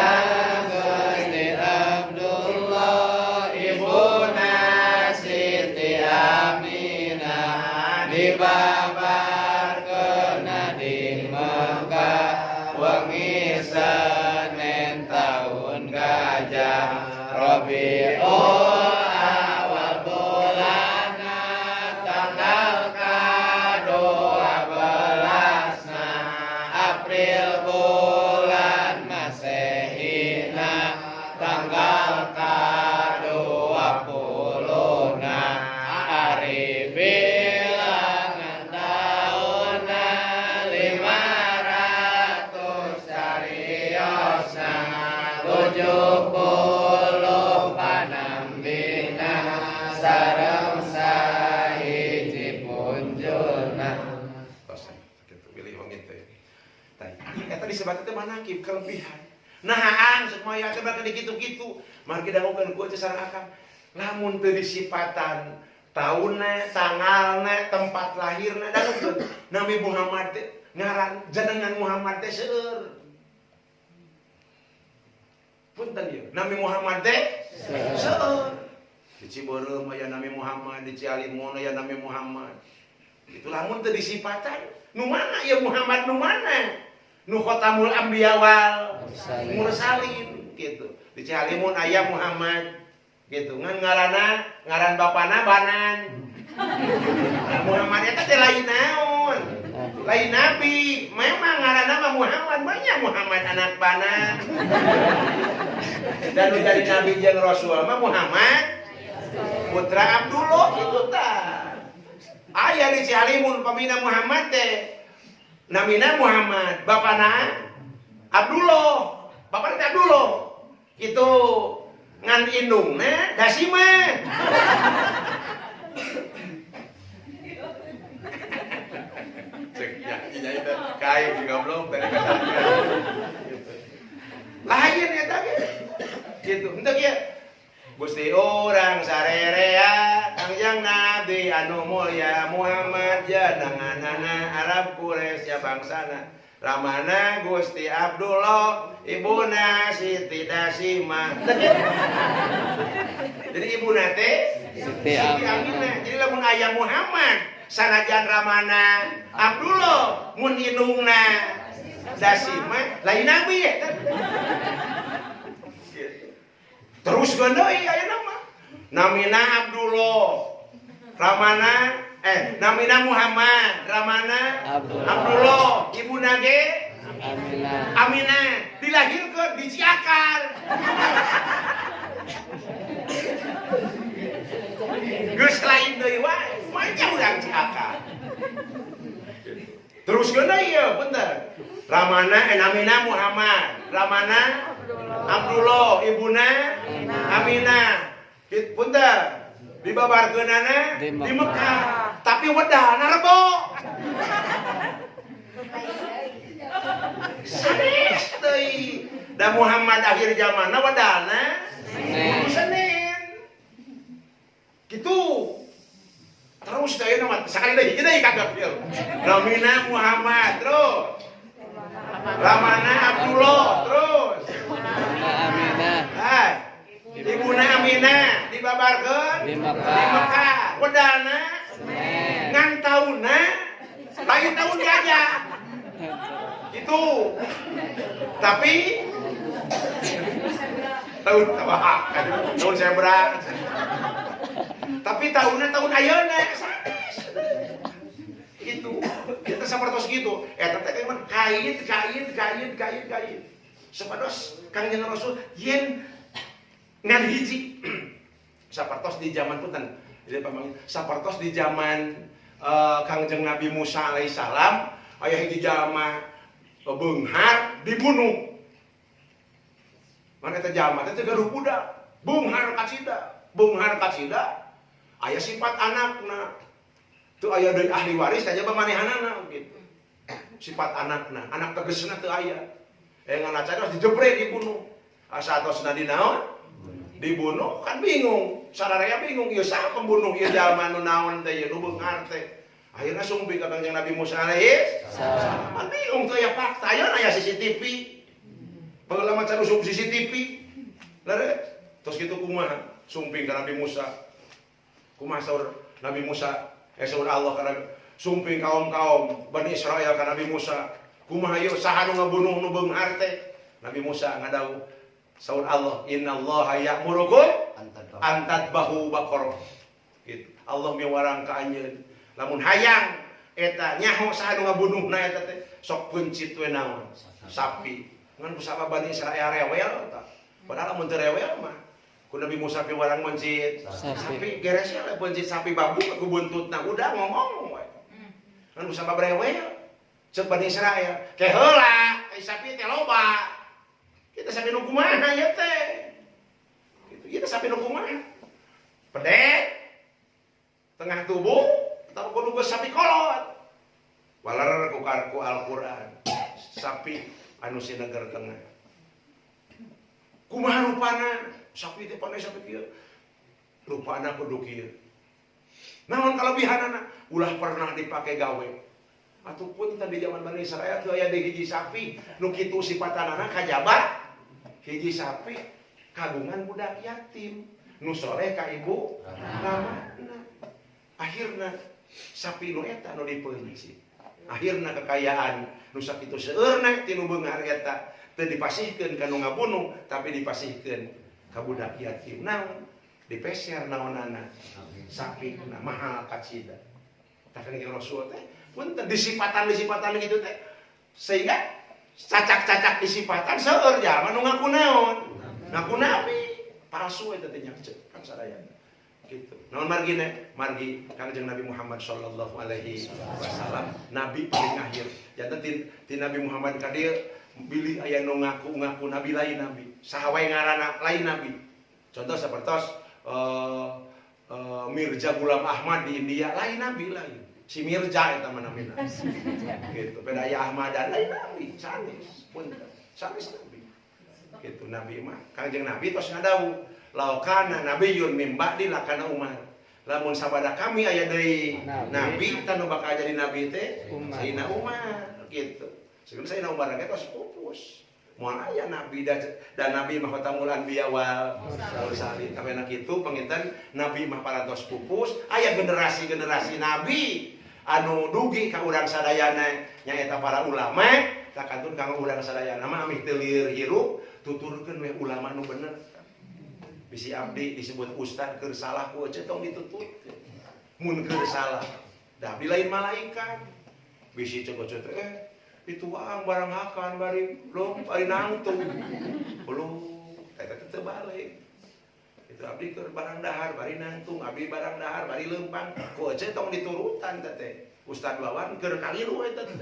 B: Gusti Abdullah ibuna Siti Aminah dibabarkeun di Mekah wengi Senin tahun gajah Rabiul awal bulana tanggal ka-12 April bulan Masehina tanggal ka-20 ari bilangan taunna 500 cariyosna 70 panambina sareng sahiji punjulna.
A: Tos kitu pilih wangi teh. Tah, eta disebutna teh manakib kelebihan. Nahaan supaya teh bakal dikitu-kitu. Margi dangukeun ku teh sareng akang. Lamun teu disipatan taunna, tanggalna, tempat lahirna dangukeun. Nabi Muhammad teh ngaran jenengan Muhammad teh seueur. Punten ieu. Nabi Muhammad teh seueur. Di Cibeureum aya Nabi Muhammad, di Cialimun aya Nabi Muhammad. Itu lamun teu disipatan, nu mana ya Muhammad nu mana? Nu khotamul anbiya wal mursalin gitu. Di Cialimun aya Muhammad gitu. Ngan ngaranna ngaran bapana Banan. Nah, Muhammad eta teh lain naon? Lain nabi. Memang ngaranna mah Muhammad, banyak Muhammad anak Banan. Dan nu jadi nabi jeung rasul mah Muhammad putra Abdullah gitu tah. Aya di Cialimun pamina Muhammad teh. Namina Muhammad, bapana Abdullah. Bapana teh Abdullah. Gitu. Ngan indungna Dasima. Cek ya, iya itu kain juga belum tadi kata. Lain ya tadi. Gitu. Henteu kieu. Gusti urang sarerea Kangjeng Nabi anu mulya Muhammad jenenganana Arab Quraisy ya bangsana Ramana Gusti Abdullah ibuna Siti Dasimah. Jadi ibuna teh
B: Siti
A: Aminah. Jadi lamun aya Muhammad sanajan Ramana Abdullah mun indungna Dasimah lain nabi ya. Terus deui aya nama. Namina Abdullah. Ramana namina Muhammad, Ramana
B: Abdullah.
A: Abdullah, ibuna ge
B: Aminah.
A: Aminah, dilahirkeun di Ciakar. Geus lain deui wae, banyak urang Ciakar. Terus deui ieu, punten. Ramana namina Muhammad, Ramana Abdullah, ibuna Aminah. Punten, dibabarkeunana
B: Di
A: di
B: Mekah.
A: Mekah. Tapi wedalna Rebo. Sanes deui. Da Muhammad akhir zamanna wedalna
B: Senin.
A: Senin. Gitu. Terus deui mah sakali deui hiji deui kagak ieu. Namina Muhammad terus. Ramana Abdullah terus.
B: Aminah.
A: Hai. Ibuna Aminah dibabarkeun
B: Di Mekah.
A: Di Mekah. Wedalna
B: Senin.
A: ngan taunna Lain tahun gajah. Itu. Tapi tahun tahun zebra. Tapi tahunnya tahun ayeuna sanes. Itu. Kita sapertos kitu. Eta teh kan kait kait kait kait kait. Supados Kangjeng Rasul yen ngan hiji sapertos di zaman punten jadi pamangin sapertos di zaman Kangjeng Nabi Musa alaihissalam aya hiji jalma beunghar dibunuh. Mana eta jalma teh gaduh budak, beunghar kacida, beunghar kacida aya sifat anakna. Teu aya deui ahli waris kajaba manehanana gitu. Sifat anakna, anak tegesna teu aya. Eh ngan acan dijebrek dibunuh. Asa atosna di naon? Dibunuh kan bingung. Sararea bingung ieu saha pembunuh ieu jalma nu naon teh ieu nu beunghar teh. Akhirnya sumpi ka Kangjeng Nabi Musa alaihi salam. Kan bingung teu aya fakta, aya aya CCTV. Baheula mah can usum CCTV. Leres. Terus kitu kumaha? Sumping ka Nabi Musa. Kumaha saur Nabi Musa? Saur Allah ka Nabi, sumping kaum-kaum Bani Israel ka Nabi Musa. Kumaha ieu saha nu ngabunuh nu beunghar teh? Nabi Musa ngadawuh saur Allah, innallaha ya'murukum an tadbahu baqarah. Gitu. Allah miwarang ka anjeun. Lamun hayang eta nyaho saha nu ngabunuhna eta teh sok peuncit we naon? Sapi. Ngan ku sabab Bani Israel rewel tah. Padahal lamun teu rewel mah ku Nabi Musa piwarang meuncit sapi geresnya lah peuncit sapi babu ku buntutna udah ngomong we. Ngan ku sabab rewel ceuk Bani Israel ke heula ai sapi teh loba. Kita sapi nu kumaha ieu teh? Gitu. Kita sapi nu kumaha? Pedet tengah tubuh atau kudu geus sapi kolot. Waler ku ku Al-Qur'an. Sapi anu sineger tengah. Kumaha rupana? Sapi teh pandai sapi kieu. Rupana kudu kieu. Naon kalebihanana? Ulah pernah dipake gawe. Ataupun tadi zaman Bani Israel teu aya deui hiji sapi nu kitu sipatanana kajaba hiji sapi kagungan budak yatim nu soleh ka ibu ramana. Akhirna sapi nu eta nu dipeuncit. Akhirna kekayaan nu sakitu seueurna ti nu beunghar eta teu dipasihkeun ka nu ngabunuh tapi dipasihkeun ka budak yatim. Naon? Dipeser naonana? Sapi na mahal kacida. Tah Kangjeng Rasul teh punten disipatan-disipatan gitu teh sehingga cacak-cacak disipatan seueur jalma nu ngaku naon? Ngaku nabi. Palsu eta teh nyakceuk kan sadayana. Gitu. Naon margina? Margi Kangjeng Nabi Muhammad sallallahu alaihi wasallam nabi paling akhir. Janten ti Nabi Muhammad ka dieu bilih aya nu ngaku-ngaku nabi lain nabi. Saha wae ngaranna lain nabi. Contoh sapertos Mirza Ghulam Ahmad di India lain nabi lain. Si Mirza eta mah namina. Gitu. Beda aya Ahmad dan lain nabi, sanes. Punten. Sanes nabi. Gitu nabi mah Kangjeng Nabi tos ngadawuh laukana nabiyyun min ba'di lakana Umar. Lamun sabada kami aya deui nabi tanu bakal jadi nabi teh Sayyidina Umar gitu. Sebenarnya Sayyidina Umar ge tos pupus. Moal aya nabi dan nabi mah khatamul anbiya wal mursalin. Tapi kitu panginten nabi mah parantos pupus, aya generasi-generasi nabi anu dugi ka urang sadayana nyaeta para ulama, tak kantun kanggo urang sadayana mah amih teu lieur hirup tuturkeun we ulama nu bener. Bisi abdi disebut ustad keur salah ku ece tong ditututkeun. Mun keur salah, da abdi lain malaikat. Bisi cek ece teh itu ang barang hakan bari belum bari nangtung. Belum eta teh teu balik. Itu abdi keur barang dahar bari nangtung, abdi barang dahar bari leumpang. Ku ece tong diturutan teh teh. Ustad Wawan keur kaliru eta teh.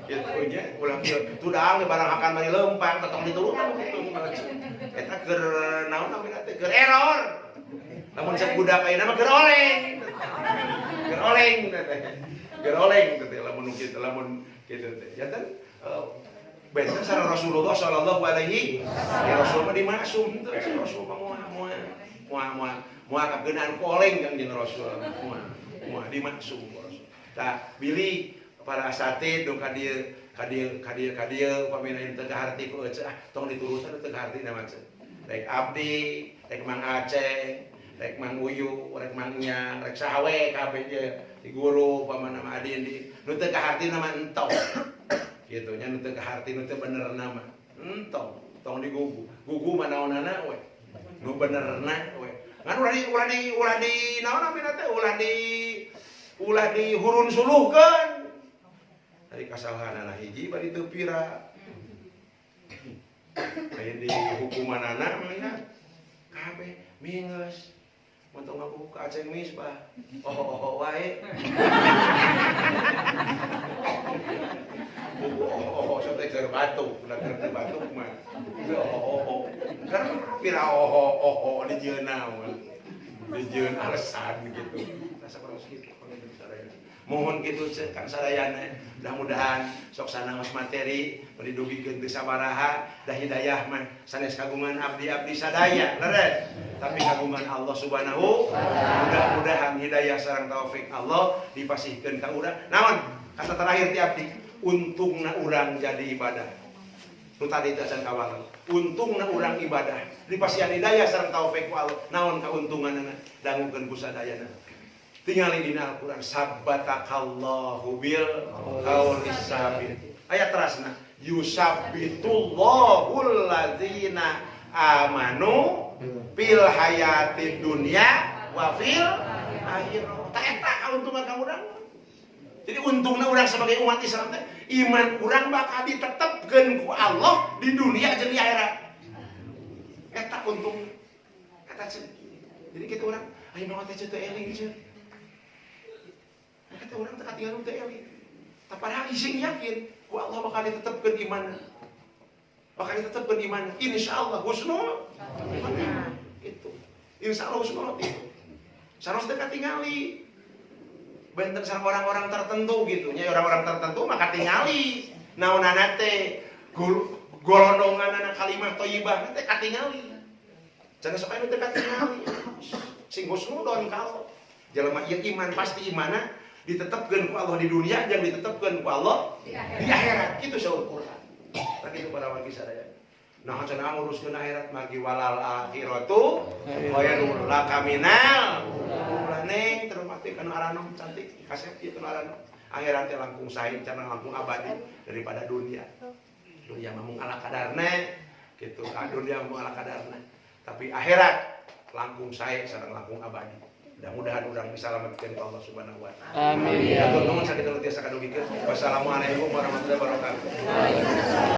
A: Kitu nya ulah kieu tudang barang hakan bari leumpang teh tong diturutan kitu. Eta keur naon namina teh keur error. Lamun cek budak ayeuna mah keur oleng. Keur oleng teh teh. Keur oleng teh lamun kitu lamun kitu teh. Janten benten sareng Rasulullah sallallahu alaihi ya Rasul mah dimasum teu Rasul mah moal moal moal moal moal kageunaan ku oleng Kangjeng Rasul moal moal dimaksum ku Rasul. Tah bilih para asatid nu ka dieu ka dieu ka dieu ka dieu upamina teu kaharti ku ece ah tong diturutan teu kaharti na mah. Rek abdi, rek Mang Aceh, Rek Mang Uyu, rek Mang Nya, rek saha we kabeh ge di guru pamana mah adi di nu teu kaharti mah entong. Gitu nya, nu teu kaharti, nu teu benerna mah entong, tong digugu. Gugu mah naonana we. Nu benerna we. Ngan ulah di naon namina teh, ulah di hurun suluhkeun. Dari kasalahanana hiji bari teu pira. Aya di hukumanana mah nya kabeh minges. Mun tong ngaku ka Aceng Misbah. Oh, wae. Oh, sampai keur batuk, ulah keur batuk mah. Oh. Kan pira oh dijieun naon. Dijieun alasan gitu. Rasa kurang segitu. Mohon gitu Kang sadayana, mudah-mudahan sok sanaos materi bari dugikeun teu sabaraha da hidayah mah sanes kagungan abdi-abdi sadaya leres, tapi kagungan Allah Subhanahu. Mudah-mudahan hidayah sareng taufik Allah dipasihkeun ka urang. Naon kata terakhir ti abdi? Untungna urang jadi ibadah nu tadi teh acan kawalan. Untungna urang ibadah dipasihan hidayah sareng taufik ku Allah, naon kauntunganna? Dangukeun ku sadayana. Tingali dina Al-Qur'an, sabbatakallahu bil qaulis sabit. Ayat terasna yusabbitullahu alladzina amanu fil hayatid dunya wa fil akhirah. Tah eta kauntungan ka urang. Jadi untungna urang sebagai umat Islam teh iman urang bakal ditetepkeun ku Allah di dunia jeung di akhirat. Eta untung. Eta ceuk. Jadi kitu urang, ayo mah teh teu eling ceuk. Kata orang teh katinggalan teu eling. Tapi padahal ising yakin ku Allah bakal ditetepkeun iman. Bakal ditetepkeun iman. Insyaallah husnul itu. Insyaallah husnul itu. Saros teh katingali. Benten sareng orang-orang tertentu gitu nya, orang-orang tertentu mah katingali. Naonana teh golondonganana kalimah thayyibah teh katingali. Cenah sok anu teu katingali. Sing husnudon kalau jelema ieu iman pasti imana ditetepkeun ku Allah di dunia jeung ditetepkeun ku Allah di akhirat. Kitu saur Quran. Tah kitu para wargi sadaya. Nah, cenah nguruskeun akhirat margi walal akhiratu khairul laka minal ula. Neng terus mati kana aranom cantik kasep ieu kana aranom. Akhirat teh langkung sae, cenah langkung abadi daripada dunia. Dunia mah mung ala kadarna kitu, ka dunia mung ala kadarna. Tapi akhirat langkung sae sareng langkung abadi. Mudah-mudahan urang bisa selamatkeun ku Allah Subhanahu wa taala.
B: Amin ya.
A: Hatur nuhun sakitu nu tiasa kadugikeun. Wassalamualaikum warahmatullahi wabarakatuh.